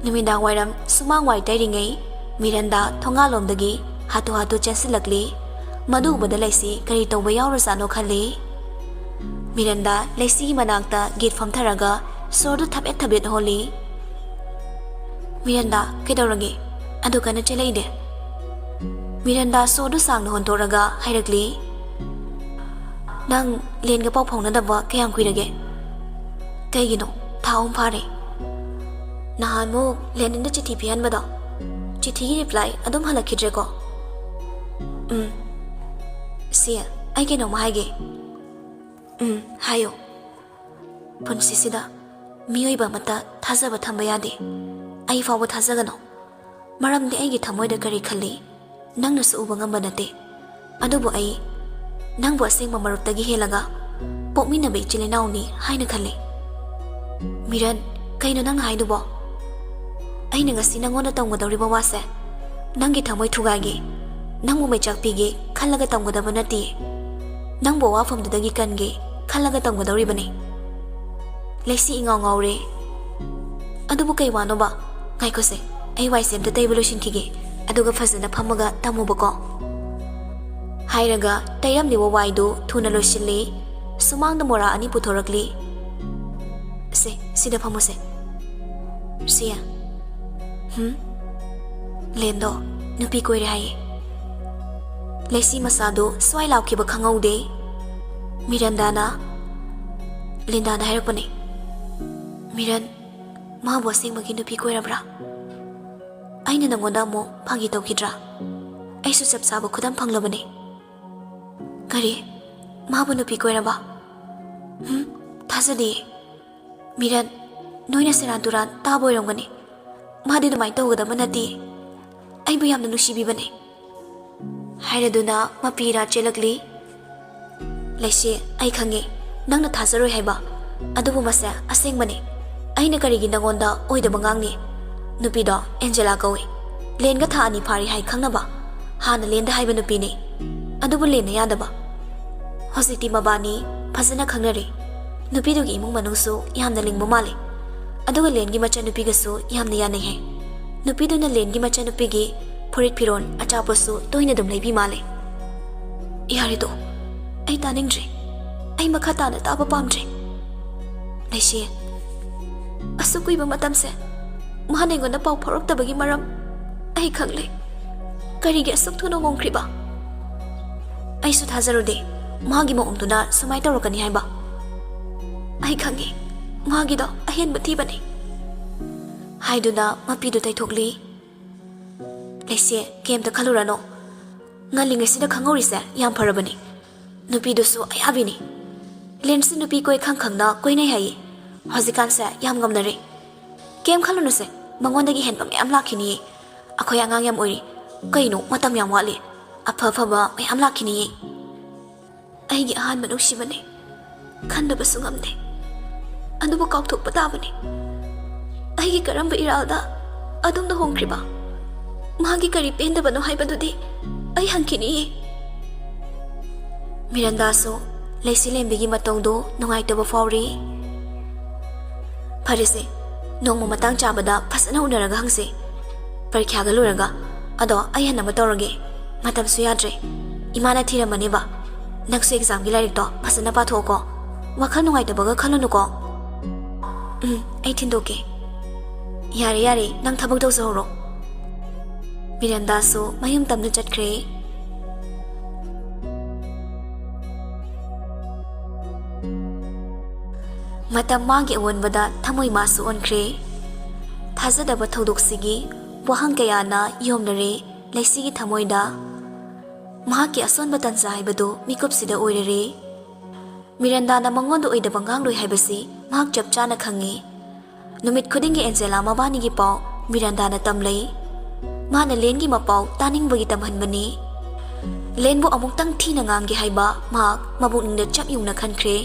ꯅꯨꯃꯤꯗꯥꯡ ꯋꯥꯏꯔꯝ ꯁꯨꯃꯥꯡ ꯋꯥꯏ ꯇꯩꯔꯤꯉꯩ ꯃꯤꯔꯟꯗꯥ ꯊꯣꯡꯒꯥꯜꯂꯣꯝꯗꯒꯤ ꯍꯥꯊꯨ ꯍꯥꯊꯨ ꯆꯦꯟꯁꯤꯜꯂꯛꯂꯤ꯫ ꯃꯗꯨ ꯎꯕꯗ ꯂꯩꯁꯤ ꯀꯔꯤ ꯇꯧꯕ ꯌꯥꯎꯔꯖꯥꯠꯅꯣ ꯈꯜꯂꯤ꯫ ꯃꯤꯔꯟꯗꯥ ꯂꯩꯁꯤꯒꯤ ꯃꯅꯥꯛꯇ ꯒꯦꯠ ꯐꯝꯊꯔꯒ ꯁꯣꯔꯗꯨ ꯊꯕꯦꯠ ꯊꯕꯦꯠ ꯍꯣꯜꯂꯤ꯫ "ꯃꯤꯔꯟꯗꯥ, ꯀꯩꯗꯧꯔꯒꯦ? ꯑꯗꯨ ꯀꯟꯅ ꯆꯦꯜꯂꯛꯏꯗꯦ?" ꯃꯤꯔꯟꯗꯥ ꯁꯣꯔꯗꯨ ꯁꯥꯡꯅ ꯍꯣꯟꯗꯣꯔꯒ ꯍꯥꯏꯔꯛꯂꯤ, "ꯅꯪ ꯂꯦꯟꯒ ꯄꯥꯎ ꯐꯥꯎꯅꯗꯕ ꯀꯌꯥꯝ ꯀꯨꯏꯔꯒꯦ?" "ꯀꯩꯒꯤꯅꯣ? ꯊꯥ ꯑꯍꯨꯝ ꯐꯥꯔꯦ꯫" "ꯅꯍꯥꯟꯃꯨꯛ ꯂꯦꯅꯤꯟꯗ ꯆꯤꯊꯤ ꯄꯤꯍꯟꯕꯗꯣ, ꯆꯤꯊꯤꯒꯤ ꯔꯤꯄ꯭ꯂꯥꯏ ꯑꯗꯨꯝ ꯍꯜꯂꯛꯈꯤꯗ꯭ꯔꯦꯀꯣ?" "ꯎꯝ꯫ ꯁꯤ, ꯑꯩ ꯀꯩꯅꯣꯝꯃ ꯍꯥꯏꯒꯦ꯫" "ꯎꯝ, ꯍꯥꯏꯌꯣ꯫" "ꯄꯨꯟꯁꯤꯁꯤꯗ ꯃꯤꯑꯣꯏꯕ ꯑꯃꯠꯇ ꯊꯥꯖꯕ ꯊꯝꯕ ꯌꯥꯗꯦ꯫ ꯑꯩ ꯐꯥꯎꯕ ꯊꯥꯖꯒꯅꯨ꯫ ꯃꯔꯝꯗꯤ ꯑꯩꯒꯤ ꯊꯃꯣꯏꯗ ꯀꯔꯤ ꯈꯜꯂꯤ, ꯅꯪꯅꯁꯨ ꯎꯕ ꯉꯝꯕ ꯅꯠꯇꯦ꯫ ꯑꯗꯨꯕꯨ ꯑꯩ ꯅꯪꯕꯨ ꯑꯁꯦꯡꯕ ꯃꯔꯨꯞꯇꯒꯤ ꯍꯦꯜꯂꯒ ꯄꯣꯛꯃꯤꯟꯅꯕ ꯏꯆꯤꯜ ꯏꯅꯥꯎꯅꯤ ꯍꯥꯏꯅ ꯈꯜꯂꯤ꯫" "ꯃꯤꯔꯟ, ꯀꯩꯅꯣ ꯅꯪꯅ ꯍꯥꯏꯗꯨꯕꯣ? ꯑꯩꯅ ꯉꯁꯤ ꯅꯪꯉꯣꯟꯗ ꯇꯝꯒꯗꯧꯔꯤꯕ ꯋꯥꯁꯦ ꯅꯪꯒꯤ ꯊꯃꯣꯏ ꯊꯨꯒꯥꯏꯒꯦ, ꯅꯪꯕꯨ ꯃꯩꯆꯥꯛ ꯄꯤꯒꯦ ꯈꯜꯂꯒ ꯇꯝꯒꯗꯕ ꯅꯠꯇꯦ꯫ ꯅꯪꯕꯨ ꯑꯋꯥꯐꯝꯗꯨꯗꯒꯤ ꯀꯟꯒꯦ ꯈꯜꯂꯒ ꯇꯝꯒꯗꯧꯔꯤꯕꯅꯤ꯫" ꯂꯩꯁꯤ ꯏꯉꯥꯎ ꯉꯥꯎꯔꯦ꯫ "ꯑꯗꯨꯕꯨ ꯀꯩ ꯋꯥꯅꯣꯕ? ꯉꯥꯏꯈꯣꯁꯦ, ꯑꯩ ꯋꯥꯏꯁꯦ ꯑꯝꯇ ꯇꯩꯕ ꯂꯣꯏꯁꯤꯟꯈꯤꯒꯦ, ꯑꯗꯨꯒ ꯐꯖꯅ ꯐꯝꯃꯒ ꯇꯝꯃꯨꯕꯀꯣ꯫" ꯍꯥꯏꯔꯒ ꯇꯩꯔꯝꯂꯤꯕ ꯋꯥꯏꯗꯨ ꯊꯨꯅ ꯂꯣꯏꯁꯤꯜꯂꯤ꯫ ꯁꯨꯃꯥꯡꯗ ꯃꯣꯔꯥ ꯑꯅꯤ ꯄꯨꯊꯣꯔꯛꯂꯤ꯫ "ꯁꯦ, ꯁꯤꯗ ꯐꯝꯃꯨꯁꯦ꯫ ꯁꯤꯌꯥ, ꯍꯨꯝ? ꯂꯦꯟꯗꯣ ꯅꯨꯄꯤ ꯀꯣꯏꯔꯦ ꯍꯥꯏꯌꯦ꯫" ꯂꯩꯁꯤ ꯃꯆꯥꯗꯨ ꯁ꯭ꯋꯥꯏ ꯂꯥꯎꯈꯤꯕ ꯈꯪꯍꯧꯗꯦ꯫ ꯃꯤꯔꯟꯗꯥꯅ, "ꯂꯤꯟꯗꯥꯅ ꯍꯥꯏꯔꯛꯄꯅꯦ꯫" "ꯃꯤꯔꯟ, ꯃꯥꯕꯨ ꯑꯁꯦꯡꯕꯒꯤ ꯅꯨꯄꯤ ꯀꯣꯏꯔꯕ꯭ꯔꯥ? ꯑꯩꯅ ꯅꯪꯉꯣꯟꯗ ꯑꯃꯨꯛ ꯐꯥꯒꯤ ꯇꯧꯈꯤꯗ꯭ꯔꯥ? ꯑꯩꯁꯨ ꯆꯞ ꯆꯥꯕ ꯈꯨꯗꯝ ꯐꯪꯂꯕꯅꯦ꯫" "ꯀꯔꯤ? ꯃꯥꯕꯨ ꯅꯨꯄꯤ ꯀꯣꯏꯔꯕ? ꯍꯨꯝ? ꯊꯥꯖꯗꯦ꯫" "ꯃꯤꯔꯟ, ꯅꯣꯏꯅ ꯁꯦꯔꯥꯟ ꯇꯨꯔꯥꯟ ꯇꯥꯕ ꯑꯣꯏꯔꯝꯒꯅꯤ꯫ ꯃꯥꯗꯤ ꯑꯗꯨꯃꯥꯏꯅ ꯇꯧꯒꯗꯕ ꯅꯠꯇꯦ꯫ ꯑꯩꯕꯨ ꯌꯥꯝꯅ ꯅꯨꯡꯁꯤꯕꯤꯕꯅꯦ꯫" ꯍꯥꯏꯔꯗꯨꯅ ꯃꯄꯤ ꯏꯔꯥ ꯆꯦꯜꯂꯛꯂꯤ꯫ "ꯂꯩꯁꯤ, ꯑꯩ ꯈꯪꯉꯦ ꯅꯪꯅ ꯊꯥꯖꯔꯣꯏ ꯍꯥꯏꯕ꯫ ꯑꯗꯨꯕꯨ ꯃꯁꯦ ꯑꯁꯦꯡꯕꯅꯤ꯫ ꯑꯩꯅ ꯀꯔꯤꯒꯤ ꯅꯉꯣꯟꯗ ꯑꯣꯏꯗꯕ ꯉꯥꯡꯅꯤ? ꯅꯨꯄꯤꯗꯣ ꯑꯦꯟꯖꯦꯂꯥ ꯀꯧꯏ꯫ ꯂꯦꯟꯒ ꯊꯥ ꯑꯅꯤ ꯐꯥꯔꯤ ꯍꯥꯏ ꯈꯪꯅꯕ꯫ ꯍꯥꯟꯅ ꯂꯦꯟꯗ ꯍꯥꯏꯕ ꯅꯨꯄꯤꯅꯤ꯫ ꯑꯗꯨꯕꯨ ꯂꯦꯟꯅ ꯌꯥꯗꯕ꯫ ꯍꯧꯖꯤꯛꯇꯤ ꯃꯕꯥꯅꯤ ꯐꯖꯅ ꯈꯪꯅꯔꯦ꯫ ꯅꯨꯄꯤꯗꯨꯒꯤ ꯏꯃꯨꯡ ꯃꯅꯨꯡꯁꯨ ꯌꯥꯝꯅ ꯂꯤꯡꯕ ꯃꯥꯜꯂꯦ꯫ ꯑꯗꯨꯒ ꯂꯦꯟꯒꯤ ꯃꯆꯟꯅꯨꯄꯤꯒꯁꯨ ꯌꯥꯝꯅ ꯌꯥꯅꯩ ꯍꯥꯏ꯫ ꯅꯨꯄꯤꯗꯨꯅ ꯂꯦꯟꯒꯤ ꯃꯆꯟꯅꯨꯄꯤꯒꯤ ꯐꯨꯔꯤꯠ ꯐꯤꯔꯣꯜ ꯑꯆꯥꯄꯣꯠꯁꯨ ꯇꯣꯏꯅ ꯑꯗꯨꯝ ꯂꯩꯕꯤ ꯃꯥꯜꯂꯦ꯫" "ꯌꯥꯔꯦꯗꯣ, ꯑꯩ ꯇꯥꯅꯤꯡꯗ꯭ꯔꯦ꯫ ꯑꯩ ꯃꯈꯥ ꯇꯥꯅ ꯇꯥꯕ ꯄꯥꯝꯗ꯭ꯔꯦ꯫" "ꯂꯩꯁꯤ, ꯑꯁꯨꯛ ꯀꯨꯏꯕ ꯃꯇꯝꯁꯦ ꯃꯥꯅ ꯑꯩꯉꯣꯟꯗ ꯄꯥꯎ ꯐꯥꯎꯔꯛꯇꯕꯒꯤ ꯃꯔꯝ ꯑꯩ ꯈꯪꯂꯦ꯫ ꯀꯔꯤꯒꯤ ꯑꯁꯨꯛ ꯊꯨꯅ ꯍꯣꯡꯈ꯭ꯔꯤꯕ? ꯑꯩꯁꯨ ꯊꯥꯖꯔꯨꯗꯦ ꯃꯥꯒꯤ ꯃꯑꯣꯡꯗꯨꯅ ꯁꯨꯃꯥꯏꯅ ꯇꯧꯔꯛꯀꯅꯤ ꯍꯥꯏꯕ꯫ ꯑꯩ ꯈꯪꯉꯦ, ꯃꯥꯒꯤꯗꯣ ꯑꯍꯦꯟꯕ ꯊꯤꯕꯅꯤ꯫" ꯍꯥꯏꯗꯨꯅ ꯃꯄꯤꯗꯨ ꯇꯩꯊꯣꯛꯂꯤ꯫ "ꯂꯩꯁꯦ, ꯀꯩꯝꯇ ꯈꯜꯂꯨꯔꯅꯨ꯫ ꯉꯜꯂꯤꯉꯩꯁꯤꯗ ꯈꯪꯍꯧꯔꯤꯁꯦ ꯌꯥꯝ ꯐꯔꯕꯅꯤ꯫ ꯅꯨꯄꯤꯗꯨꯁꯨ ꯑꯌꯥꯕꯤꯅꯤ꯫ ꯂꯦꯟꯁꯤ ꯅꯨꯄꯤ ꯀꯣꯏ ꯈꯪ ꯈꯪꯅ ꯀꯣꯏꯅꯩ ꯍꯥꯏꯌꯦ꯫ ꯍꯧꯖꯤꯛꯀꯥꯟꯁꯦ ꯌꯥꯝ ꯉꯝꯅꯔꯦ꯫ ꯀꯩꯝ ꯈꯜꯂꯨꯅꯨꯁꯦ, ꯃꯉꯣꯟꯗꯒꯤ ꯍꯦꯟꯕ ꯃꯌꯥꯝ ꯂꯥꯛꯈꯤꯅꯤꯌꯦ꯫ ꯑꯩꯈꯣꯏ ꯑꯉꯥꯡ ꯌꯥꯝ ꯑꯣꯏꯔꯤ꯫ ꯀꯩꯅꯣ, ꯃꯇꯝ ꯌꯥꯝ ꯋꯥꯠꯂꯤ꯫ ꯑꯐ ꯑꯐꯕ ꯃꯌꯥꯝ ꯂꯥꯛꯈꯤꯅꯤꯌꯦ꯫" "ꯑꯩꯒꯤ ꯑꯍꯥꯟꯕ ꯅꯨꯡꯁꯤꯕꯅꯤ꯫ ꯈꯟꯗꯕꯁꯨ ꯉꯝꯗꯦ꯫ ꯑꯗꯨꯕꯨ ꯀꯥꯎꯊꯣꯛꯄ ꯇꯥꯕꯅꯤ꯫ ꯑꯩꯒꯤ ꯀꯔꯝꯕ ꯏꯔꯥꯜꯗ ꯑꯗꯨꯝꯅ ꯍꯣꯡꯈ꯭ꯔꯤꯕ? ꯃꯥꯒꯤ ꯀꯔꯤ ꯄꯦꯟꯗꯕꯅꯣ ꯍꯥꯏꯕꯗꯨꯗꯤ ꯑꯩ ꯍꯪꯈꯤꯅꯤꯌꯦ꯫" ꯃꯤꯔꯟꯗꯥꯁꯨ ꯂꯩꯁꯤꯂꯦꯝꯕꯤꯒꯤ ꯃꯇꯧꯗꯨ ꯅꯨꯡꯉꯥꯏꯇꯕ ꯐꯥꯎꯔꯤ꯫ "ꯐꯔꯦꯁꯦ, ꯅꯣꯡꯃ ꯃꯇꯥꯡ ꯆꯥꯕꯗ ꯐꯖꯅ ꯎꯅꯔꯒ ꯍꯪꯁꯦ, ꯄꯔꯤꯈ꯭ꯌꯥꯒ ꯂꯣꯏꯔꯒ꯫ ꯑꯗꯣ ꯑꯩ ꯍꯟꯅꯕ ꯇꯧꯔꯒꯦ, ꯃꯇꯝꯁꯨ ꯌꯥꯗ꯭ꯔꯦ꯫" ꯏꯃꯥꯅ ꯊꯤꯔꯝꯃꯅꯦꯕ꯫ ꯅꯪꯁꯨ ꯑꯦꯛꯖꯥꯝꯒꯤ ꯂꯥꯏꯔꯤꯛꯇꯣ ꯐꯖꯅ ꯄꯥꯊꯣꯛꯑꯣꯀꯣ꯫ ꯋꯥꯈꯜ ꯅꯨꯡꯉꯥꯏꯇꯕꯒ ꯈꯜꯂꯨꯅꯨꯀꯣ꯫ ꯎꯝ, ꯑꯩ ꯊꯤꯟꯗꯣꯛꯀꯦ꯫ ꯌꯥꯔꯦ, ꯌꯥꯔꯦ, ꯅꯪ ꯊꯕꯛ ꯇꯧꯖꯍꯧꯔꯣ꯫ ꯃꯤꯔꯟꯗꯥꯁꯨ ꯃꯌꯨꯝ ꯇꯝꯅ ꯆꯠꯈ꯭ꯔꯦ꯫ ꯃꯇꯝ ꯃꯥꯒꯤ ꯑꯑꯣꯟꯕꯗ ꯊꯃꯣꯏ ꯃꯥꯁꯨ ꯑꯣꯟꯈ꯭ꯔꯦ꯫ ꯊꯥꯖꯗꯕ ꯊꯧꯗꯣꯛꯁꯤꯒꯤ ꯋꯥꯍꯪ ꯀꯌꯥꯅ ꯌꯣꯝꯅꯔꯦ ꯂꯩꯁꯤꯒꯤ ꯊꯃꯣꯏꯗ꯫ ꯃꯍꯥꯛꯀꯤ ꯑꯁꯣꯟꯕ ꯇꯟꯖꯥ ꯍꯥꯏꯕꯗꯨ ꯃꯤꯀꯨꯞꯁꯤꯗ ꯑꯣꯏꯔꯔꯦ꯫ ꯃꯤꯔꯟꯗꯥꯅ ꯃꯉꯣꯟꯗ ꯑꯣꯏꯗꯕ ꯉꯥꯡꯂꯣꯏ ꯍꯥꯏꯕꯁꯤ ꯃꯍꯥꯛ ꯆꯞ ꯆꯥꯅ ꯈꯪꯏ꯫ ꯅꯨꯃꯤꯠ ꯈꯨꯗꯤꯡꯒꯤ ꯑꯦꯟꯖꯦꯂꯥ ꯃꯕꯥꯅꯤꯒꯤ ꯄꯥꯎ ꯃꯤꯔꯟꯗꯥꯅ ꯇꯝꯂꯩ꯫ ꯃꯥꯅ ꯂꯦꯟꯒꯤ ꯃꯄꯥꯎ ꯇꯥꯅꯤꯡꯕꯒꯤ ꯇꯝꯍꯟꯕꯅꯤ꯫ ꯂꯦꯟꯕꯨ ꯑꯃꯨꯛꯇꯪ ꯊꯤꯅ ꯉꯥꯡꯒꯦ ꯍꯥꯏꯕ ꯃꯍꯥꯛ ꯃꯕꯨꯛꯅꯤꯡꯗ ꯆꯞ ꯌꯨꯡꯅ ꯈꯟꯈ꯭ꯔꯦ꯫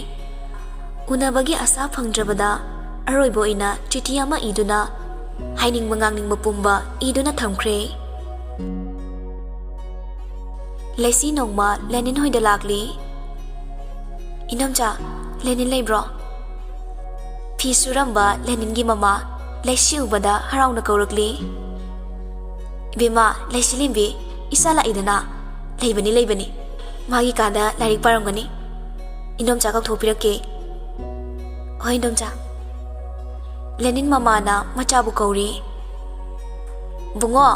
ꯎꯅꯕꯒꯤ ꯑꯁꯥ ꯐꯪꯗ꯭ꯔꯕꯗ ꯑꯔꯣꯏꯕ ꯑꯣꯏꯅ ꯆꯤꯊꯤ ꯑꯃ ꯏꯗꯨꯅ ꯍꯥꯏꯅꯤꯡꯕ ꯉꯥꯡꯅꯤꯡꯕ ꯄꯨꯝꯕ ꯏꯗꯨꯅ ꯊꯝꯈ꯭ꯔꯦ꯫ ꯂꯩꯁꯤ ꯅꯣꯡꯃ ꯂꯦꯅꯤꯟ ꯍꯣꯏꯗ ꯂꯥꯛꯂꯤ꯫ "ꯏꯅꯝꯆꯥ, ꯂꯦꯅꯤꯟ ꯂꯩꯕ꯭ꯔꯣ?" ꯐꯤ ꯁꯨꯔꯝꯕ ꯂꯦꯅꯤꯟꯒꯤ ꯃꯃꯥ ꯂꯩꯁꯤ ꯎꯕꯗ ꯍꯔꯥꯎꯅ ꯀꯧꯔꯛꯂꯤ꯫ "ꯏꯕꯦꯝꯃ, ꯂꯩꯁꯤ ꯂꯦꯝꯕꯤ, ꯏꯆꯥ ꯂꯥꯛꯏꯗꯅ?" "ꯂꯩꯕꯅꯤ, ꯂꯩꯕꯅꯤ꯫ ꯃꯥꯒꯤ ꯀꯥꯗ ꯂꯥꯏꯔꯤꯛ ꯄꯥꯔꯝꯒꯅꯤ꯫ ꯏꯅꯝꯆꯥ ꯀꯧꯊꯣꯛꯄꯤꯔꯛꯀꯦ꯫" "ꯍꯣꯏ, ꯏꯅꯝꯆꯥ꯫" ꯂꯦꯅꯤꯟ ꯃꯃꯥꯅ ꯃꯆꯥꯕꯨ ꯀꯧꯔꯤ꯫ "ꯕꯨꯡꯉꯣ,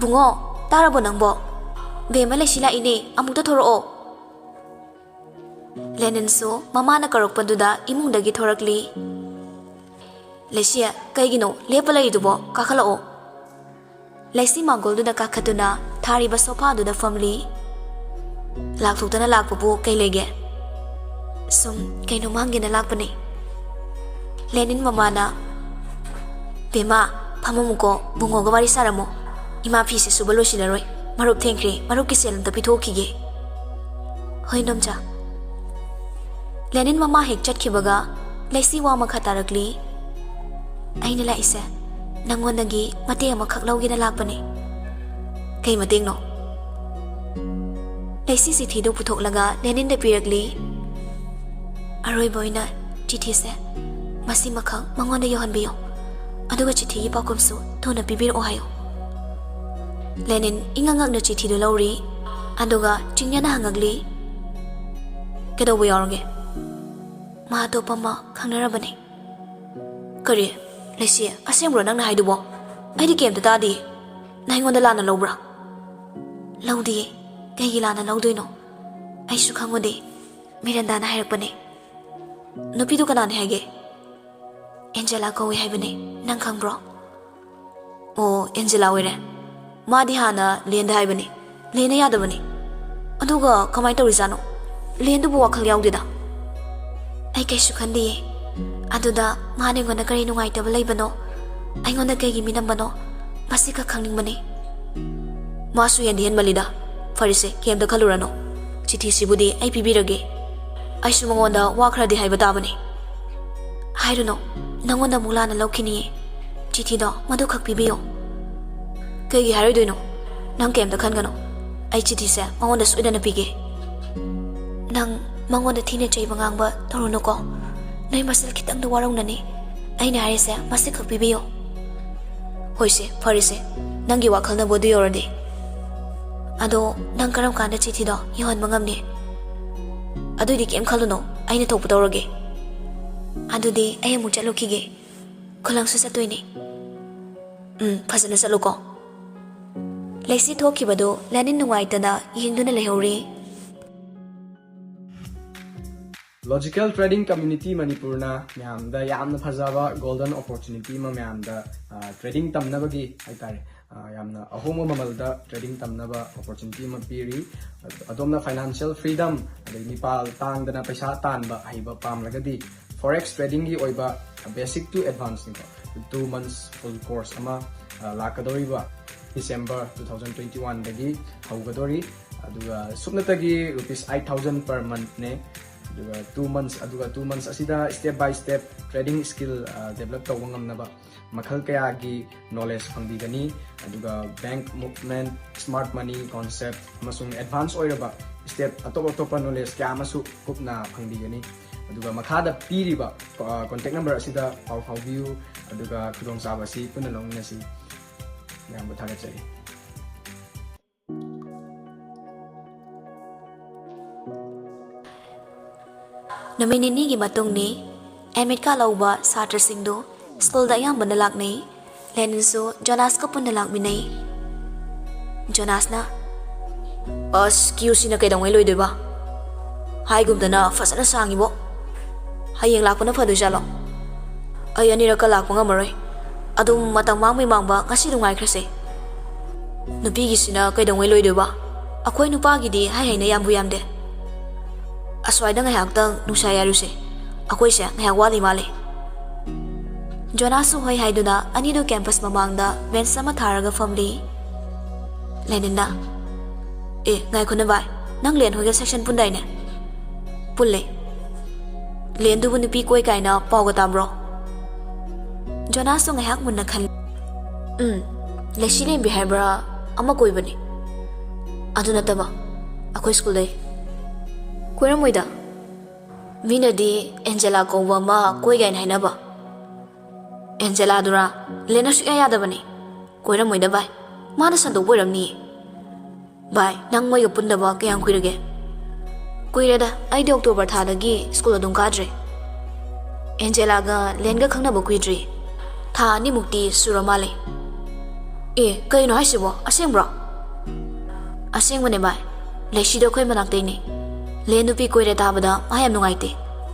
ꯕꯨꯡꯉꯣ, ꯇꯥꯔꯕꯣ ꯅꯪꯕꯣ? ꯕꯦꯝꯃ ꯂꯩꯁꯤ ꯂꯥꯛꯏꯅꯦ, ꯑꯃꯨꯛꯇ ꯊꯣꯔꯛꯑꯣ꯫" ꯂꯦꯅꯤꯟꯁꯨ ꯃꯃꯥꯅ ꯀꯧꯔꯛꯄꯗꯨꯗ ꯏꯃꯨꯡꯗꯒꯤ ꯊꯣꯔꯛꯂꯤ꯫ "ꯂꯩꯁꯤ, ꯀꯩꯒꯤꯅꯣ ꯂꯦꯞꯄ ꯂꯩꯔꯤꯗꯨꯕꯣ? ꯀꯥꯈꯠꯂꯛꯑꯣ꯫" ꯂꯩꯁꯤ ꯃꯥꯡꯒꯣꯜꯗꯨꯗ ꯀꯥꯈꯠꯇꯨꯅ ꯊꯥꯔꯤꯕ ꯁꯣꯐꯥꯗꯨꯗ ꯐꯝꯂꯤ꯫ "ꯂꯥꯛꯊꯣꯛꯇꯅ ꯂꯥꯛꯄꯕꯨ ꯀꯩ ꯂꯩꯒꯦ?" "ꯁꯨꯝ ꯀꯩꯅꯣꯝ ꯍꯪꯒꯦꯅ ꯂꯥꯛꯄꯅꯦ꯫" ꯂꯦꯅꯤꯟ ꯃꯃꯥꯅ, "ꯕꯦꯝꯃ, ꯐꯝꯃꯝꯃꯨꯀꯣ, ꯕꯨꯡꯉꯣꯒ ꯋꯥꯔꯤ ꯁꯥꯔꯝꯃꯣ꯫ ꯏꯃꯥ ꯐꯤꯁꯦ ꯁꯨꯕ ꯂꯣꯏꯁꯤꯜꯂꯔꯣꯏ꯫ ꯃꯔꯨꯞ ꯊꯦꯡꯈ꯭ꯔꯦ, ꯃꯔꯨꯞꯀꯤ ꯁꯦꯜ ꯑꯝꯇ ꯄꯤꯊꯣꯛꯈꯤꯒꯦ꯫" "ꯍꯣꯏ, ꯏꯅꯝꯆꯥ꯫" ꯂꯦꯅꯤꯟ ꯃꯃꯥ ꯍꯦꯛ ꯆꯠꯈꯤꯕꯒ ꯂꯩꯁꯤ ꯋꯥ ꯃꯈꯥ ꯇꯥꯔꯛꯂꯤ꯫ "ꯑꯩꯅ ꯂꯥꯛꯏꯁꯦ ꯅꯪꯉꯣꯟꯗꯒꯤ ꯃꯇꯦꯡ ꯑꯃꯈꯛ ꯂꯧꯒꯦꯅ ꯂꯥꯛꯄꯅꯦ꯫" "ꯀꯩ ꯃꯇꯦꯡꯅꯣ?" ꯂꯩꯁꯤ ꯆꯤꯊꯤꯗꯨ ꯄꯨꯊꯣꯛꯂꯒ ꯂꯦꯅꯤꯟꯗ ꯄꯤꯔꯛꯂꯤ꯫ "ꯑꯔꯣꯏꯕ ꯑꯣꯏꯅ ꯆꯤꯊꯤꯁꯦ ꯃꯁꯤꯃꯈꯛ ꯃꯉꯣꯟꯗ ꯌꯧꯍꯟꯕꯤꯌꯨ꯫ ꯑꯗꯨꯒ ꯆꯤꯊꯤꯒꯤ ꯄꯥꯎꯈꯨꯝꯁꯨ ꯊꯨꯅ ꯄꯤꯕꯤꯔꯛꯑꯣ ꯍꯥꯏꯌꯨ꯫" ꯂꯦꯅꯤꯟ ꯏꯉꯛ ꯉꯛꯅ ꯆꯤꯊꯤꯗꯨ ꯂꯧꯔꯤ꯫ ꯑꯗꯨꯒ ꯆꯤꯡꯌꯥꯅ ꯍꯪꯉꯛꯂꯤ, "ꯀꯩꯗꯧꯕ ꯌꯥꯎꯔꯒꯦ? ꯃꯥ ꯑꯇꯣꯞꯄ ꯑꯃ ꯈꯪꯅꯔꯕꯅꯦ꯫" "ꯀꯔꯤ? ꯂꯩꯁꯤ, ꯑꯁꯦꯡꯕ꯭ꯔꯣ ꯅꯪꯅ ꯍꯥꯏꯗꯨꯕꯣ? ꯑꯩꯗꯤ ꯀꯩꯝꯇ ꯇꯥꯗꯤꯌꯦ꯫ ꯅꯪ ꯑꯩꯉꯣꯟꯗ ꯂꯥꯟꯅ ꯂꯧꯕ꯭ꯔꯥ?" "ꯂꯧꯗꯤꯌꯦ꯫ ꯀꯩꯒꯤ ꯂꯥꯟꯅ ꯂꯧꯗꯣꯏꯅꯣ? ꯑꯩꯁꯨ ꯈꯪꯉꯨꯗꯦ꯫ ꯃꯤꯔꯟꯗꯥꯅ ꯍꯥꯏꯔꯛꯄꯅꯦ꯫ ꯅꯨꯄꯤꯗꯨ ꯀꯅꯥꯅꯦ ꯍꯥꯏꯒꯦ?" "ꯑꯦꯟꯖꯦꯂꯥ ꯀꯧꯏ ꯍꯥꯏꯕꯅꯦ꯫ ꯅꯪ ꯈꯪꯕ꯭ꯔꯣ?" "ꯑꯣ, ꯑꯦꯟꯖꯦꯂꯥ ꯑꯣꯏꯔꯦ꯫ ꯃꯥꯗꯤ ꯍꯥꯟꯅ ꯂꯦꯟꯗ ꯍꯥꯏꯕꯅꯤ꯫ ꯂꯦꯟꯅ ꯌꯥꯗꯕꯅꯤ꯫ ꯑꯗꯨꯒ ꯀꯃꯥꯏꯅ ꯇꯧꯔꯤꯖꯥꯠꯅꯣ? ꯂꯦꯟꯗꯨꯕꯨ ꯋꯥꯈꯜ ꯌꯥꯎꯗꯦꯗ꯫" "ꯑꯩ ꯀꯩꯁꯨ ꯈꯟꯗꯤꯌꯦ꯫ ꯑꯗꯨꯗ ꯃꯥꯅ ꯑꯩꯉꯣꯟꯗ ꯀꯔꯤ ꯅꯨꯡꯉꯥꯏꯇꯕ ꯂꯩꯕꯅꯣ? ꯑꯩꯉꯣꯟꯗ ꯀꯩꯒꯤ ꯃꯤꯅꯝꯕꯅꯣ? ꯃꯁꯤꯈꯛ ꯈꯪꯅꯤꯡꯕꯅꯤ꯫" "ꯃꯥꯁꯨ ꯍꯦꯟꯗꯤ ꯍꯦꯟꯃꯜꯂꯤꯗ꯫ ꯐꯔꯦꯁꯦ, ꯀꯩꯝꯇ ꯈꯜꯂꯨꯔꯅꯨ꯫ ꯆꯤꯊꯤꯁꯤꯕꯨꯗꯤ ꯑꯩ ꯄꯤꯕꯤꯔꯒꯦ꯫ ꯑꯩꯁꯨ ꯃꯉꯣꯟꯗ ꯋꯥ ꯈꯔꯗꯤ ꯍꯥꯏꯕ ꯇꯥꯕꯅꯤ꯫" "ꯍꯥꯏꯔꯨꯅꯨ꯫ ꯅꯪꯉꯣꯟꯗ ꯑꯃꯨꯛ ꯂꯥꯟꯅ ꯂꯧꯈꯤꯅꯤꯌꯦ꯫ ꯆꯤꯊꯤꯗꯣ ꯃꯗꯨꯈꯛ ꯄꯤꯕꯤꯌꯣ꯫" "ꯀꯩꯒꯤ ꯍꯥꯏꯔꯣꯏꯗꯣꯏꯅꯣ? ꯅꯪ ꯀꯩꯝꯇ ꯈꯟꯒꯅꯨ꯫ ꯑꯩ ꯆꯤꯊꯤꯁꯦ ꯃꯉꯣꯟꯗ ꯁꯣꯏꯗꯅ ꯄꯤꯒꯦ꯫" "ꯅꯪ ꯃꯉꯣꯟꯗ ꯊꯤꯅ ꯆꯩꯕ ꯉꯥꯡꯕ ꯇꯧꯔꯨꯅꯨꯀꯣ꯫ ꯅꯣꯏ ꯃꯁꯦꯜ ꯈꯤꯇꯪꯗ ꯋꯥꯔꯧꯅꯅꯤ꯫ ꯑꯩꯅ ꯍꯥꯏꯔꯤꯁꯦ ꯃꯁꯤꯈꯛ ꯄꯤꯕꯤꯌꯣ꯫" "ꯍꯣꯏꯁꯦ, ꯐꯔꯦꯁꯦ꯫ ꯅꯪꯒꯤ ꯋꯥꯈꯜꯅꯕꯨ ꯑꯗꯨ ꯌꯧꯔꯗꯤ꯫ ꯑꯗꯣ ꯅꯪ ꯀꯔꯝ ꯀꯥꯟꯗ ꯆꯤꯊꯤꯗꯣ ꯌꯧꯍꯟꯕ ꯉꯝꯅꯤ?" "ꯑꯗꯨꯏꯗꯤ ꯀꯩꯝ ꯈꯜꯂꯨꯅꯣ, ꯑꯩꯅ ꯊꯣꯛꯄ ꯇꯧꯔꯒꯦ꯫" "ꯑꯗꯨꯗꯤ ꯑꯩ ꯑꯃꯨꯛ ꯆꯠꯂꯨꯈꯤꯒꯦ꯫ ꯈꯨꯂꯪꯁꯨ ꯆꯠꯇꯣꯏꯅꯦ꯫" "ꯎꯝ, ꯐꯖꯅ ꯆꯠꯂꯨꯀꯣ꯫" ꯂꯩꯁꯤ ꯊꯣꯛꯈꯤꯕꯗꯨ ꯂꯦꯅꯤꯟ ꯅꯨꯡꯉꯥꯏꯇꯅ ꯌꯦꯡꯗꯨꯅ ꯂꯩꯍꯧꯔꯤ꯫ Logical Trading Community ꯃꯅꯤꯄꯨꯔꯅ ꯃꯌꯥꯝꯗ ꯌꯥꯝꯅ ꯐꯖꯕ golden opportunity ꯑꯃ ꯃꯌꯥꯝꯗ, ꯑ, trading ꯇꯝꯅꯕꯒꯤ ꯍꯥꯏꯇꯥꯔꯦ, ꯑ, ꯌꯥꯝꯅ ꯑꯍꯣꯡꯕ ꯃꯃꯜꯗ trading ꯇꯝꯅꯕ opportunity ꯑꯃ ꯄꯤꯔꯤ꯫ ꯑꯗꯣꯝꯅ financial freedom, ꯑꯗꯩ ꯃꯤꯄꯥꯜ ꯇꯥꯡꯗꯅ ꯄꯩꯁꯥ ꯇꯥꯟꯕ ꯍꯩꯕ ꯄꯥꯝꯂꯒꯗꯤ forex trading ꯒꯤ ꯑꯣꯏꯕ basic to advance ꯅꯤꯀꯣ, two months full course ꯑꯃ, ꯑ, ꯂꯥꯛꯀꯗꯧꯔꯤꯕ December two thousand twenty one ꯗꯒꯤ ꯍꯧꯒꯗꯧꯔꯤ꯫ ꯑꯗꯨꯒ ꯁꯨꯞꯅꯇꯒꯤ rupees eight thousand per month ꯅꯦ꯫ ꯑꯗꯨꯒ two months, ꯑꯗꯨꯒ two months ꯑꯁꯤꯗ step by step trading skill, ꯑ, develop ꯇꯧꯕ ꯉꯝꯅꯕ ꯃꯈꯜ ꯀꯌꯥꯒꯤ knowledge ꯐꯪꯕꯤꯒꯅꯤ꯫ ꯑꯗꯨꯒ bank movement, smart money concept ꯑꯃꯁꯨꯡ advance ꯑꯣꯏꯔꯕ step ꯑꯇꯣꯞ ꯑꯇꯣꯞꯄ knowledge ꯀꯌꯥ ꯑꯃꯁꯨ ꯀꯨꯞꯅ ꯐꯪꯕꯤꯒꯅꯤ꯫ ꯑꯗꯨꯒ ꯃꯈꯥꯗ ꯄꯤꯔꯤꯕ, ꯑ, contact number ꯑꯁꯤꯗ ꯄꯥꯎ ꯐꯥꯎꯕꯤꯌꯨ, ꯑꯗꯨꯒ ꯈꯨꯗꯣꯡꯆꯥꯕ ꯑꯁꯤ ꯄꯨꯟꯅ ꯂꯧꯃꯤꯟꯅꯁꯤ꯫ ꯌꯥꯝꯅ ꯊꯥꯒꯠꯆꯔꯤ꯫ ꯅꯨꯃꯤꯠ ꯅꯤꯅꯤꯒꯤ ꯃꯇꯨꯡꯅꯤ꯫ ꯑꯦꯗꯃꯤꯠ ꯀꯥꯔꯗ ꯂꯧꯕ ꯁꯥꯇ꯭ꯔꯁꯤꯡꯗꯨ ꯁ꯭ꯀꯨꯜꯗ ꯑꯌꯥꯝꯕꯅ ꯂꯥꯛꯅꯩ꯫ ꯂꯦꯅꯤꯟꯁꯨ ꯖꯣꯅꯥꯁꯀ ꯄꯨꯟꯅ ꯂꯥꯛꯃꯤꯟꯅꯩ꯫ ꯖꯣꯅꯥꯁꯅ, "ꯑꯁ, ꯀ꯭ꯌꯨꯁꯤꯅ ꯀꯩꯗꯧꯉꯩ ꯂꯣꯏꯗꯣꯏꯕ? ꯍꯥꯏꯒꯨꯝꯗꯅ ꯐꯖꯅ ꯁꯥꯡꯉꯤꯕꯣ꯫ ꯍꯌꯦꯡ ꯂꯥꯛꯄꯅ ꯐꯗꯣꯏꯖꯥꯠꯂꯣ? ꯑꯩ ꯑꯅꯤꯔꯛꯀ ꯂꯥꯛꯄ ꯉꯝꯃꯔꯣꯏ꯫ ꯑꯗꯨꯝ ꯃꯇꯝ ꯃꯥꯡꯕꯩ ꯃꯥꯡꯕ ꯉꯁꯤ ꯅꯨꯡꯉꯥꯏꯈ꯭ꯔꯁꯦ꯫ ꯅꯨꯄꯤꯒꯤꯁꯤꯅ ꯀꯩꯗꯧꯉꯩ ꯂꯣꯏꯗꯣꯏꯕ? ꯑꯩꯈꯣꯏ ꯅꯨꯄꯥꯒꯤꯗꯤ ꯍꯥꯏ ꯍꯩꯅ ꯌꯥꯝꯕꯨ ꯌꯥꯝꯗꯦ꯫ ꯑꯁ꯭ꯋꯥꯏꯗ ꯉꯥꯏꯍꯥꯛꯇꯪ ꯅꯨꯡꯁꯥ ꯌꯥꯏꯔꯨꯁꯦ꯫ ꯑꯩꯈꯣꯏꯁꯦ ꯉꯥꯏꯍꯥꯛ ꯋꯥꯠꯂꯤ ꯃꯥꯜꯂꯦ꯫" ꯖꯣꯅꯥꯁꯁꯨ ꯍꯣꯏ ꯍꯥꯏꯗꯨꯅ ꯑꯅꯤꯗꯨ ꯀꯦꯝꯄꯁ ꯃꯃꯥꯡꯗ ꯕꯦꯟꯆ ꯑꯃ ꯊꯥꯔꯒ ꯐꯝꯂꯤ꯫ ꯂꯦꯅꯤꯟꯅ, "ꯑꯦ, ꯉꯥꯏꯈꯣꯅꯦ ꯚꯥꯏ, ꯅꯪ ꯂꯦꯟ ꯍꯣꯏꯒ ꯁꯦꯛꯁꯟ ꯄꯨꯟꯗꯥꯏꯅꯦ?" "ꯄꯨꯜꯂꯦ꯫" "ꯂꯦꯟꯗꯨꯕꯨ ꯅꯨꯄꯤ ꯀꯣꯏ ꯀꯥꯏꯅ ꯄꯥꯎꯒ ꯇꯥꯕ꯭ꯔꯣ?" ꯖꯣꯅꯥꯁꯁꯨ ꯉꯥꯏꯍꯥꯛ ꯃꯨꯟꯅ ꯈꯜꯂꯤ꯫ "ꯎꯝ, ꯂꯩꯁꯤ ꯂꯦꯝꯕꯤ ꯍꯥꯏꯕ꯭ꯔꯥ ꯑꯃ ꯀꯣꯏꯕꯅꯤ꯫ ꯑꯗꯨ ꯅꯠꯇꯕ, ꯑꯩꯈꯣꯏ ꯁ꯭ꯀꯨꯜꯗꯩ꯫ ꯀꯣꯏꯔꯝꯃꯣꯏꯗ꯫ ꯃꯤꯅꯗꯤ ꯑꯦꯟꯖꯦꯂꯥ ꯀꯧꯕ ꯑꯃ ꯀꯣꯏ ꯀꯥꯏꯅ ꯍꯥꯏꯅꯕ꯫" "ꯑꯦꯟꯖꯦꯂꯥꯗꯨꯔꯥ? ꯂꯦꯟꯅ ꯁꯨꯛꯌꯥ ꯌꯥꯗꯕꯅꯤ꯫ ꯀꯣꯏꯔꯝꯃꯣꯏꯗ ꯚꯥꯏ, ꯃꯥꯅ ꯁꯟꯗꯣꯛꯄ ꯑꯣꯏꯔꯝꯅꯤꯌꯦ꯫" "ꯚꯥꯏ, ꯅꯪ ꯃꯣꯏꯒ ꯄꯨꯟꯗꯕ ꯀꯌꯥꯝ ꯀꯨꯏꯔꯒꯦ?" "ꯀꯨꯏꯔꯦꯗ, ꯑꯩꯗꯤ ꯑꯣꯛꯇꯣꯕꯔ ꯊꯥꯗꯒꯤ ꯁ꯭ꯀꯨꯜ ꯑꯗꯨꯝ ꯀꯥꯗ꯭ꯔꯦ꯫ ꯑꯦꯟꯖꯦꯂꯥꯒ ꯂꯦꯟꯒ ꯈꯪꯅꯕ ꯀꯨꯏꯗ꯭ꯔꯤ꯫ ꯊꯥ ꯑꯅꯤꯃꯨꯛꯇꯤ ꯁꯨꯔ ꯃꯥꯜꯂꯦ꯫" "ꯑꯦ, ꯀꯩꯅꯣ ꯍꯥꯏꯁꯤꯕꯣ? ꯑꯁꯦꯡꯕ꯭ꯔꯣ?" "ꯑꯁꯦꯡꯕꯅꯦ ꯚꯥꯏ, ꯂꯩꯁꯤꯗꯣ ꯑꯩꯈꯣꯏ ꯃꯅꯥꯛꯇꯩꯅꯦ꯫ ꯂꯦꯟ ꯅꯨꯄꯤ ꯀꯣꯏꯔꯦ ꯇꯥꯕꯗ ꯃꯥ ꯌꯥꯝ ꯅꯨꯡꯉꯥꯏꯇꯦ꯫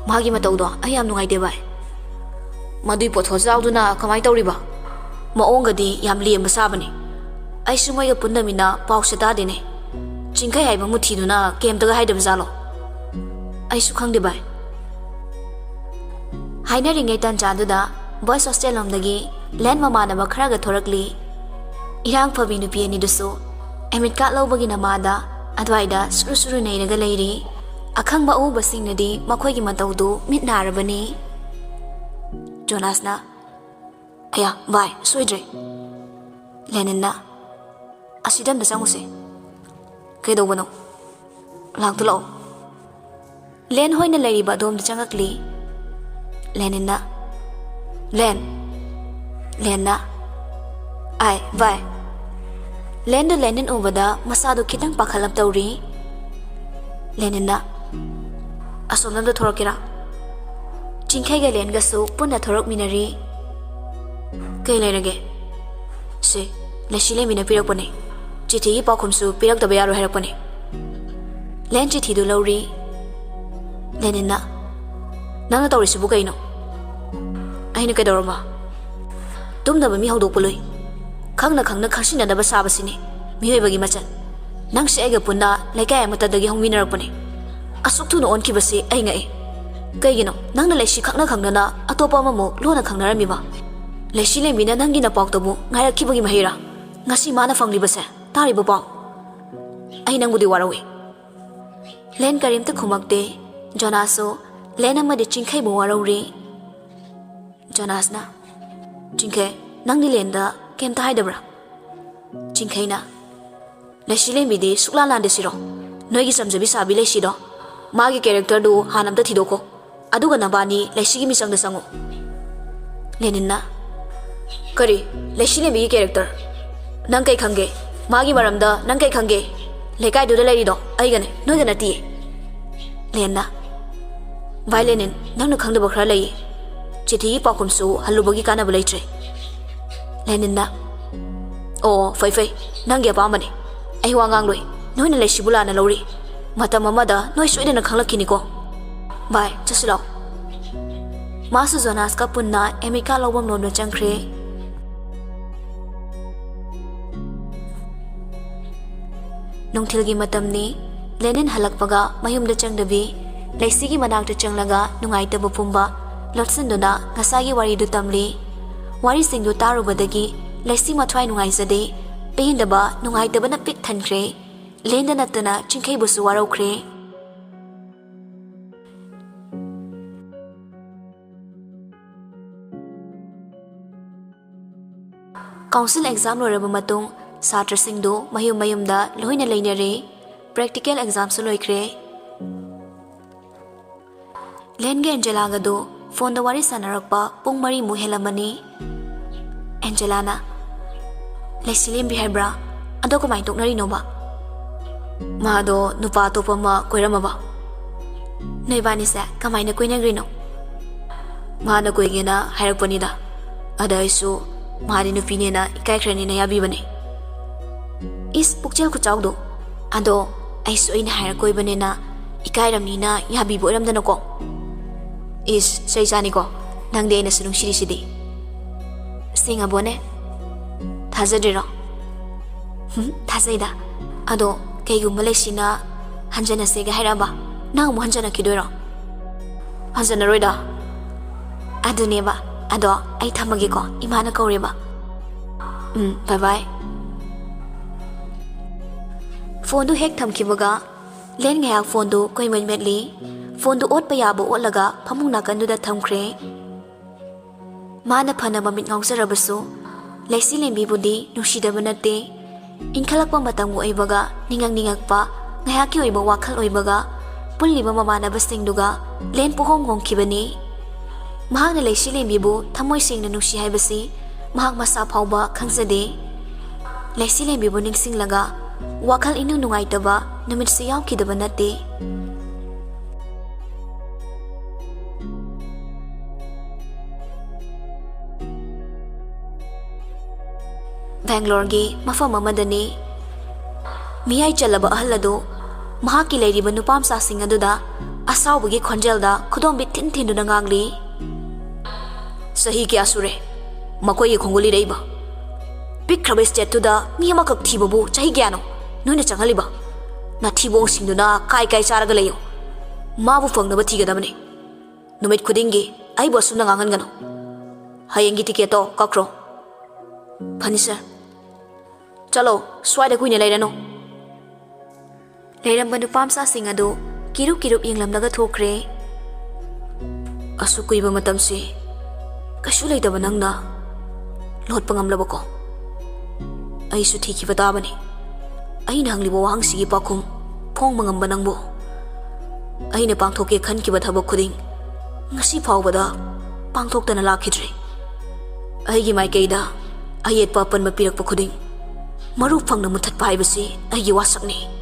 ꯃꯥꯒꯤ ꯃꯇꯧꯗꯣ ꯑꯩ ꯌꯥꯝ ꯅꯨꯡꯉꯥꯏꯇꯦ ꯚꯥꯏ꯫" "ꯃꯗꯨꯏ ꯄꯣꯠꯊꯣꯠ ꯆꯥꯎꯗꯨꯅ ꯀꯃꯥꯏꯅ ꯇꯧꯔꯤꯕ? ꯃꯑꯣꯡꯒꯗꯤ ꯌꯥꯝ ꯂꯦꯝꯕ ꯁꯥꯕꯅꯦ꯫ ꯑꯩꯁꯨ ꯃꯣꯏꯒ ꯄꯨꯟꯗꯃꯤꯅ ꯄꯥꯎꯁꯦ ꯇꯥꯗꯦꯅꯦ꯫ ꯆꯤꯡꯈꯩ ꯍꯥꯏꯕ ꯃꯨꯊꯤꯗꯨꯅ ꯀꯩꯝꯇꯒ ꯍꯥꯏꯗꯕ ꯖꯥꯠꯂꯣ? ꯑꯩꯁꯨ ꯈꯪꯗꯦ ꯚꯥꯏ꯫" ꯍꯥꯏꯅꯔꯤꯉꯩ ꯇꯥꯟꯖꯥꯗꯨꯗ ꯕꯣꯏꯁ ꯍꯣꯁꯇꯦꯜ ꯂꯣꯝꯗꯒꯤ ꯂꯦꯟ ꯃꯃꯥꯟꯅꯕ ꯈꯔꯒ ꯊꯣꯔꯛꯂꯤ꯫ ꯏꯔꯥꯡ ꯐꯕꯤ ꯅꯨꯄꯤ ꯑꯅꯤꯗꯨꯁꯨ ꯑꯦꯗꯃꯤꯠ ꯀꯥꯔꯗ ꯂꯧꯕꯒꯤ ꯅꯃꯥꯗ ꯑꯗꯨꯋꯥꯏꯗ ꯁꯨꯔꯨ ꯁꯨꯔꯨ ꯅꯩꯔꯒ ꯂꯩꯔꯤ꯫ ꯑꯈꯪꯕ ꯑꯎꯕꯁꯤꯡꯅꯗꯤ ꯃꯈꯣꯏꯒꯤ ꯃꯇꯧꯗꯨ ꯃꯤꯠ ꯅꯥꯔꯕꯅꯤ꯫ ꯖꯣꯅꯥꯁꯅ, "ꯑꯌꯥ, ꯚꯥꯏ, ꯁꯣꯏꯗ꯭ꯔꯦ꯫" ꯂꯦꯅꯤꯟꯅ, "ꯑꯁꯤꯗ ꯑꯝꯇ ꯆꯪꯉꯨꯁꯦ꯫" "ꯀꯩꯗꯧꯕꯅꯣ?" "ꯂꯥꯛꯇ ꯂꯥꯛꯑꯣ꯫" ꯂꯦꯟ ꯍꯣꯏꯅ ꯂꯩꯔꯤꯕ ꯑꯗꯣꯝꯗ ꯆꯪꯉꯛꯂꯤ꯫ ꯂꯦꯅꯤꯟꯅ, "ꯂꯦꯟ!" ꯂꯦꯟꯅ, "ꯑꯥꯏ, ꯚꯥꯏ!" ꯂꯦꯟꯗꯨ ꯂꯦꯅꯤꯟ ꯎꯕꯗ ꯃꯁꯥꯗꯨ ꯈꯤꯇꯪ ꯄꯥꯈꯠꯂꯞ ꯇꯧꯔꯤ꯫ ꯂꯦꯅꯤꯟꯅ, ꯑꯁꯣꯝꯂꯣꯝꯗ ꯊꯣꯔꯛꯀꯦꯔꯥ? ꯆꯤꯡꯈꯩꯒ ꯂꯦꯟꯒꯁꯨ ꯄꯨꯟꯅ ꯊꯣꯔꯛꯃꯤꯟꯅꯔꯤ꯫ ꯀꯩ ꯂꯩꯔꯒꯦ? ꯁꯦ, ꯂꯩꯁꯤ ꯂꯩꯃꯤꯅ ꯄꯤꯔꯛꯄꯅꯦ꯫ ꯆꯤꯊꯤꯒꯤ ꯄꯥꯎꯈꯨꯝꯁꯨ ꯄꯤꯔꯛꯇꯕ ꯌꯥꯔꯣꯏ ꯍꯥꯏꯔꯛꯄꯅꯦ꯫ ꯂꯦꯟ ꯆꯤꯊꯤꯗꯨ ꯂꯧꯔꯤ꯫ ꯂꯦꯅꯤꯟꯅ, "ꯅꯪꯅ ꯇꯧꯔꯤꯁꯤꯕꯨ ꯀꯩꯅꯣ?" "ꯑꯩꯅ ꯀꯩꯗꯧꯔꯕ?" "ꯇꯨꯝꯗꯕ ꯃꯤ ꯍꯧꯗꯣꯛꯄ ꯂꯨꯏ꯫ ꯈꯪꯅ ꯈꯪꯅ ꯈꯪꯁꯤꯟꯅꯗꯕ ꯁꯥꯕꯁꯤꯅꯤ ꯃꯤꯑꯣꯏꯕꯒꯤ ꯃꯆꯜ꯫ ꯅꯪꯁꯦ ꯑꯩꯒ ꯄꯨꯟꯅ ꯂꯩꯀꯥꯏ ꯑꯃꯠꯇꯗꯒꯤ ꯍꯧꯃꯤꯟꯅꯔꯛꯄꯅꯦ꯫ ꯑꯁꯨꯛ ꯊꯨꯅ ꯑꯣꯟꯈꯤꯕꯁꯤ ꯑꯩ ꯉꯛꯏ꯫ ꯀꯩꯒꯤꯅꯣ ꯅꯪꯅ ꯂꯩꯁꯤ ꯈꯪꯅ ꯈꯪꯅꯅ ꯑꯇꯣꯞꯄ ꯑꯃꯃꯨꯛ ꯂꯣꯟꯅ ꯈꯪꯅꯔꯝꯃꯤꯕ? ꯂꯩꯁꯤ ꯂꯩꯃꯤꯅ ꯅꯪꯒꯤ ꯅꯄꯥꯎꯇꯕꯨ ꯉꯥꯏꯔꯛꯈꯤꯕꯒꯤ ꯃꯍꯩꯔꯥ ꯉꯁꯤ ꯃꯥꯅ ꯐꯪꯂꯤꯕꯁꯦ? ꯇꯥꯔꯤꯕ ꯄꯥꯎ? ꯑꯩ ꯅꯪꯕꯨꯗꯤ ꯋꯥꯔꯧꯏ꯫" ꯂꯦꯟ ꯀꯔꯤꯝꯇ ꯈꯨꯝꯃꯛꯇꯦ꯫ ꯖꯣꯅꯥꯁꯁꯨ ꯂꯦꯟ ꯑꯃꯗꯤ ꯆꯤꯡꯈꯩꯕꯨ ꯋꯥꯔꯧꯔꯤ꯫ ꯖꯣꯅꯥꯁꯅ, "ꯆꯤꯡꯈꯩ, ꯅꯪꯗꯤ ꯂꯦꯟꯗ ꯀꯩꯝꯇ ꯍꯥꯏꯗꯕ꯭ꯔꯥ?" ꯆꯤꯡꯈꯩꯅ, "ꯂꯩꯁꯤ ꯂꯦꯝꯕꯤꯗꯤ ꯁꯨꯛꯂꯥꯟ ꯂꯥꯟꯗꯦ ꯁꯤꯔꯣ? ꯅꯣꯏꯒꯤ ꯆꯝꯖꯕꯤ ꯁꯥꯕꯤ ꯂꯩꯁꯤꯗꯣ, ꯃꯥꯒꯤ ꯀꯦꯔꯦꯛꯇꯔꯗꯨ ꯍꯥꯟꯅ ꯑꯝꯇ ꯊꯤꯗꯣꯛꯈꯣ꯫ ꯑꯗꯨꯒ ꯅꯕꯥꯅꯤ ꯂꯩꯁꯤꯒꯤ ꯃꯤꯆꯪꯗ ꯆꯪꯉꯨ꯫" ꯂꯦꯅꯤꯟꯅ, "ꯀꯔꯤ? ꯂꯩꯁꯤ ꯂꯦꯝꯕꯤꯒꯤ ꯀꯦꯔꯦꯛꯇꯔ? ꯅꯪ ꯀꯩ ꯈꯪꯒꯦ? ꯃꯥꯒꯤ ꯃꯔꯝꯗ ꯅꯪ ꯀꯩ ꯈꯪꯒꯦ? ꯂꯩꯀꯥꯏꯗꯨꯗ ꯂꯩꯔꯤꯗꯣ ꯑꯩꯒꯅꯦ, ꯅꯣꯏꯒ ꯅꯠꯇꯤꯌꯦ꯫" ꯂꯦꯟꯅ, "ꯚꯥꯏ ꯂꯦꯅꯤꯟ, ꯅꯪꯅ ꯈꯪꯗꯕ ꯈꯔ ꯂꯩꯌꯦ꯫ ꯆꯤꯊꯤꯒꯤ ꯄꯥꯎꯈꯨꯝꯁꯨ ꯍꯜꯂꯨꯕꯒꯤ ꯀꯥꯟꯅꯕ ꯂꯩꯇ꯭ꯔꯦ꯫" ꯂꯦꯅꯤꯟꯅ, "ꯑꯣ, ꯐꯩ ꯐꯩ, ꯅꯪꯒꯤ ꯑꯄꯥꯝꯕꯅꯤ꯫ ꯑꯩ ꯋꯥ ꯉꯥꯡꯂꯣꯏ꯫ ꯅꯣꯏꯅ ꯂꯩꯁꯤꯕꯨ ꯂꯥꯟꯅ ꯂꯧꯔꯤ꯫ ꯃꯇꯝ ꯑꯃꯗ ꯅꯣꯏ ꯁꯣꯏꯗꯅ ꯈꯪꯂꯛꯈꯤꯅꯤꯀꯣ꯫ ꯚꯥꯏ, ꯆꯠꯁꯤ ꯂꯥꯛꯑꯣ꯫" ꯃꯥꯁꯨ ꯖꯣꯅꯥꯁꯀ ꯄꯨꯟꯅ ꯑꯦꯃꯤꯀꯥ ꯂꯧꯐꯝ ꯂꯣꯝꯗ ꯆꯪꯈ꯭ꯔꯦ꯫ ꯅꯨꯡꯊꯤꯜꯒꯤ ꯃꯇꯝꯅꯤ꯫ ꯂꯦꯅꯤꯟ ꯍꯜꯂꯛꯄꯒ ꯃꯌꯨꯝꯗ ꯆꯪꯗꯕꯤ, ꯂꯩꯁꯤꯒꯤ ꯃꯅꯥꯛꯇ ꯆꯪꯂꯒ ꯅꯨꯡꯉꯥꯏꯇꯕ ꯄꯨꯝꯕ ꯂꯣꯠꯁꯤꯟꯗꯨꯅ ꯉꯁꯥꯏꯒꯤ ꯋꯥꯔꯤꯗꯨ ꯇꯝꯂꯤ꯫ ꯋꯥꯔꯤꯁꯤꯡꯗꯨ ꯇꯥꯔꯨꯕꯗꯒꯤ ꯂꯩꯁꯤ ꯃꯊ꯭ꯋꯥꯏ ꯅꯨꯡꯉꯥꯏꯖꯗꯦ꯫ ꯄꯦꯟꯗꯕ, ꯅꯨꯡꯉꯥꯏꯇꯕꯅ ꯄꯤꯛ ꯊꯟꯈ꯭ꯔꯦ꯫ ꯂꯦꯟꯗ ꯅꯠꯇꯅ ꯆꯤꯡꯈꯩꯕꯨꯁꯨ ꯋꯥꯔꯧꯈ꯭ꯔꯦ꯫ ꯀꯥꯎꯟꯁꯤꯜ ꯑꯦꯛꯖꯥꯝ ꯂꯣꯏꯔꯕ ꯃꯇꯨꯡ ꯁꯥꯇ꯭ꯔꯁꯤꯡꯗꯨ ꯃꯌꯨꯝ ꯃꯌꯨꯝꯗ ꯂꯣꯏꯅ ꯂꯩꯅꯔꯦ꯫ ꯄ꯭ꯔꯦꯛꯇꯤꯀꯦꯜ ꯑꯦꯛꯖꯥꯝꯁꯨ ꯂꯣꯏꯈ꯭ꯔꯦ꯫ ꯂꯦꯟꯒ ꯑꯦꯟꯖꯦꯂꯥꯒꯗꯨ ꯐꯣꯟꯗ ꯋꯥꯔꯤ ꯁꯥꯟꯅꯔꯛꯄ ꯄꯨꯡ ꯃꯔꯤꯃꯨꯛ ꯍꯦꯜꯂꯝꯃꯅꯤ꯫ ꯑꯦꯟꯖꯦꯂꯥꯅ, "ꯂꯩꯁꯤ ꯂꯦꯝꯕꯤ ꯍꯥꯏꯕ꯭ꯔꯥ? ꯑꯗꯣ ꯀꯃꯥꯏꯅ ꯇꯣꯛꯅꯔꯤꯅꯣꯕ?" "ꯃꯥꯗꯣ ꯅꯨꯄꯥ ꯑꯇꯣꯞꯄ ꯑꯃ ꯀꯣꯏꯔꯝꯃꯕ꯫" ꯅꯣꯏꯕꯥꯅꯤꯁꯦ ꯀꯃꯥꯏꯅ ꯀꯣꯏꯅꯈ꯭ꯔꯤꯅꯣ? ꯃꯥꯅ ꯀꯣꯏꯒꯦꯅ ꯍꯥꯏꯔꯛꯄꯅꯤꯗ꯫ ꯑꯗ ꯑꯩꯁꯨ ꯃꯥꯗꯤ ꯅꯨꯄꯤꯅꯦꯅ ꯏꯀꯥꯏꯈ꯭ꯔꯅꯤꯅ ꯌꯥꯕꯤꯕꯅꯦ꯫ ꯏꯁ, ꯄꯨꯛꯆꯦꯜ ꯈꯨꯆꯥꯎꯗꯣ꯫ ꯑꯗꯣ ꯑꯩꯁꯨ ꯑꯩꯅ ꯍꯥꯏꯔ ꯀꯣꯏꯕꯅꯦꯅ ꯏꯀꯥꯏꯔꯝꯅꯤꯅ ꯌꯥꯕꯤꯕ ꯑꯣꯏꯔꯝꯗꯅꯀꯣ꯫ ꯏꯁ, ꯆꯩ ꯆꯥꯅꯤꯀꯣ꯫ ꯅꯪꯗꯤ ꯑꯩꯅꯁꯨ ꯅꯨꯡꯁꯤꯔꯤꯁꯤꯗꯤ꯫ ꯁꯦꯡꯉꯕꯣꯅꯦ? ꯊꯥꯖꯗ꯭ꯔꯤꯔꯣ? ꯍꯨꯝ, ꯊꯥꯖꯩꯗ꯫ ꯑꯗꯣ ꯀꯩꯒꯨꯝꯕ ꯂꯩꯁꯤꯅ ꯍꯟꯖꯅꯁꯦꯒ ꯍꯥꯏꯔꯛꯑꯕ, ꯅꯪ ꯑꯃꯨꯛ ꯍꯟꯖꯅꯈꯤꯗꯣꯏꯔꯣ? ꯍꯟꯖꯅꯔꯣꯏꯗ꯫ ꯑꯗꯨꯅꯦꯕ꯫ ꯑꯗꯣ ꯑꯩ ꯊꯝꯃꯒꯦꯀꯣ, ꯏꯃꯥꯅ ꯀꯧꯔꯦꯕ꯫ ꯎꯝ, bye bye꯫ ꯐꯣꯟꯗꯨ ꯍꯦꯛ ꯊꯝꯈꯤꯕꯒ ꯂꯦꯟ ꯉꯥꯏꯍꯥꯛ ꯐꯣꯟꯗꯨ ꯀꯣꯏꯃꯦꯠ ꯃꯦꯠꯂꯤ꯫ ꯐꯣꯟꯗꯨ ꯑꯣꯠꯄ ꯌꯥꯕ ꯑꯣꯠꯂꯒ ꯐꯃꯨꯡ ꯅꯥꯀꯟꯗꯨꯗ ꯊꯝꯈ꯭ꯔꯦ꯫ ꯃꯥꯅ ꯐꯅ ꯃꯃꯤꯠ ꯉꯥꯎꯖꯔꯕꯁꯨ, ꯂꯩꯁꯤ ꯂꯦꯝꯕꯤꯕꯨꯗꯤ ꯅꯨꯡꯁꯤꯗꯕ ꯅꯠꯇꯦ꯫ ꯏꯟꯈꯠꯂꯛꯄ ꯃꯇꯝꯒ ꯑꯣꯏꯕꯒ ꯅꯤꯡꯉꯛ ꯅꯤꯡꯉꯛꯄ, ꯉꯥꯏꯍꯥꯛꯀꯤ ꯑꯣꯏꯕ ꯋꯥꯈꯜ ꯑꯣꯏꯕꯒ, ꯄꯨꯜꯂꯤꯕ ꯃꯃꯥꯟꯅꯕꯁꯤꯡꯗꯨꯒ ꯂꯦꯟ ꯄꯨꯍꯣꯡ ꯍꯣꯡꯈꯤꯕꯅꯤ꯫ ꯃꯍꯥꯛꯅ ꯂꯩꯁꯤ ꯂꯦꯝꯕꯤꯕꯨ ꯊꯃꯣꯏ ꯁꯦꯡꯅ ꯅꯨꯡꯁꯤ ꯍꯥꯏꯕꯁꯤ ꯃꯍꯥꯛ ꯃꯁꯥ ꯐꯥꯎꯕ ꯈꯪꯖꯗꯦ꯫ ꯂꯩꯁꯤ ꯂꯦꯝꯕꯤꯕꯨ ꯅꯤꯡꯁꯤꯡꯂꯒ ꯋꯥꯈꯜ ꯏꯅꯨꯡ ꯅꯨꯡꯉꯥꯏꯇꯕ ꯅꯨꯃꯤꯠꯁꯤ ꯌꯥꯎꯈꯤꯗꯕ ꯅꯠꯇꯦ꯫ ꯕꯦꯡꯒ꯭ꯂꯣꯔꯒꯤ ꯃꯐꯝ ꯑꯃꯗꯅꯤ꯫ ꯃꯤꯌꯥꯏ ꯆꯜꯂꯕ ꯑꯍꯜ ꯑꯗꯨ ꯃꯍꯥꯛꯀꯤ ꯂꯩꯔꯤꯕ ꯅꯨꯄꯥ ꯃꯆꯥꯁꯤꯡ ꯑꯗꯨꯗ ꯑꯁꯥꯎꯕꯒꯤ ꯈꯣꯟꯖꯦꯜꯗ ꯈꯨꯗꯣꯝꯕꯤ ꯊꯤꯟ ꯊꯤꯟꯗꯨꯅ ꯉꯥꯡꯂꯤ꯫ "ꯆꯍꯤ ꯀꯌꯥ ꯁꯨꯔꯦ ꯃꯈꯣꯏꯒꯤ ꯈꯣꯡꯒꯨꯜ ꯏꯔꯛꯏꯕ? ꯄꯤꯛꯈ꯭ꯔꯕ ꯏꯁꯇꯦꯠꯇꯨꯗ ꯃꯤ ꯑꯃꯈꯛ ꯊꯤꯕꯕꯨ ꯆꯍꯤ ꯀꯌꯥꯅꯣ ꯅꯣꯏꯅ ꯆꯪꯍꯜꯂꯤꯕ? ꯅꯥꯊꯤꯕꯣꯡꯁꯤꯡꯗꯨꯅ ꯀꯥꯏ ꯀꯥꯏ ꯆꯥꯔꯒ ꯂꯩꯌꯨ꯫ ꯃꯥꯕꯨ ꯐꯪꯅꯕ ꯊꯤꯒꯗꯕꯅꯤ꯫ ꯅꯨꯃꯤꯠ ꯈꯨꯗꯤꯡꯒꯤ ꯑꯩꯕꯨ ꯑꯁꯨꯝꯅ ꯉꯥꯡꯍꯟꯒꯅꯨ꯫ ꯍꯌꯦꯡꯒꯤ ꯇꯤꯀꯦꯠꯇꯣ ꯀꯛꯈ꯭ꯔꯣ꯫" "ꯐꯅꯤ ꯁꯥꯔ꯫" "ꯆꯠꯂꯣ, ꯁ꯭ꯋꯥꯏꯗ ꯀꯨꯏꯅ ꯂꯩꯔꯅꯨ꯫" ꯂꯩꯔꯝꯕ ꯅꯨꯄꯥ ꯃꯆꯥꯁꯤꯡ ꯑꯗꯨ ꯀꯤꯔꯨꯞ ꯀꯤꯔꯨꯞ ꯌꯦꯡꯂꯝꯂꯒ ꯊꯣꯛꯈ꯭ꯔꯦ꯫ "ꯑꯁꯨꯛ ꯀꯨꯏꯕ ꯃꯇꯝꯁꯤ ꯀꯩꯁꯨ ꯂꯩꯇꯕ ꯅꯪꯅ ꯂꯣꯠꯄ ꯉꯝꯂꯕꯀꯣ? ꯑꯩꯁꯨ ꯊꯤꯈꯤꯕ ꯇꯥꯕꯅꯤ꯫ ꯑꯩꯅ ꯍꯪꯂꯤꯕ ꯋꯥꯍꯪꯁꯤꯒꯤ ꯄꯥꯎꯈꯨꯝ ꯐꯣꯡꯕ ꯉꯝꯕ ꯅꯪꯕꯨ꯫ ꯑꯩꯅ ꯄꯥꯡꯊꯣꯛꯀꯦ ꯈꯟꯈꯤꯕ ꯊꯕꯛ ꯈꯨꯗꯤꯡ ꯉꯁꯤ ꯐꯥꯎꯕꯗ ꯄꯥꯡꯊꯣꯛꯇꯅ ꯂꯥꯛꯈꯤꯗ꯭ꯔꯤ꯫ ꯑꯩꯒꯤ ꯃꯥꯏꯀꯩꯗ ꯑꯌꯦꯠꯄ ꯑꯄꯟꯕ ꯄꯤꯔꯛꯄ ꯈꯨꯗꯤꯡ ꯃꯔꯨ ꯐꯪꯅ ꯃꯨꯊꯠꯄ ꯍꯥꯏꯕꯁꯤ ꯑꯩꯒꯤ ꯋꯥꯁꯛꯅꯤ꯫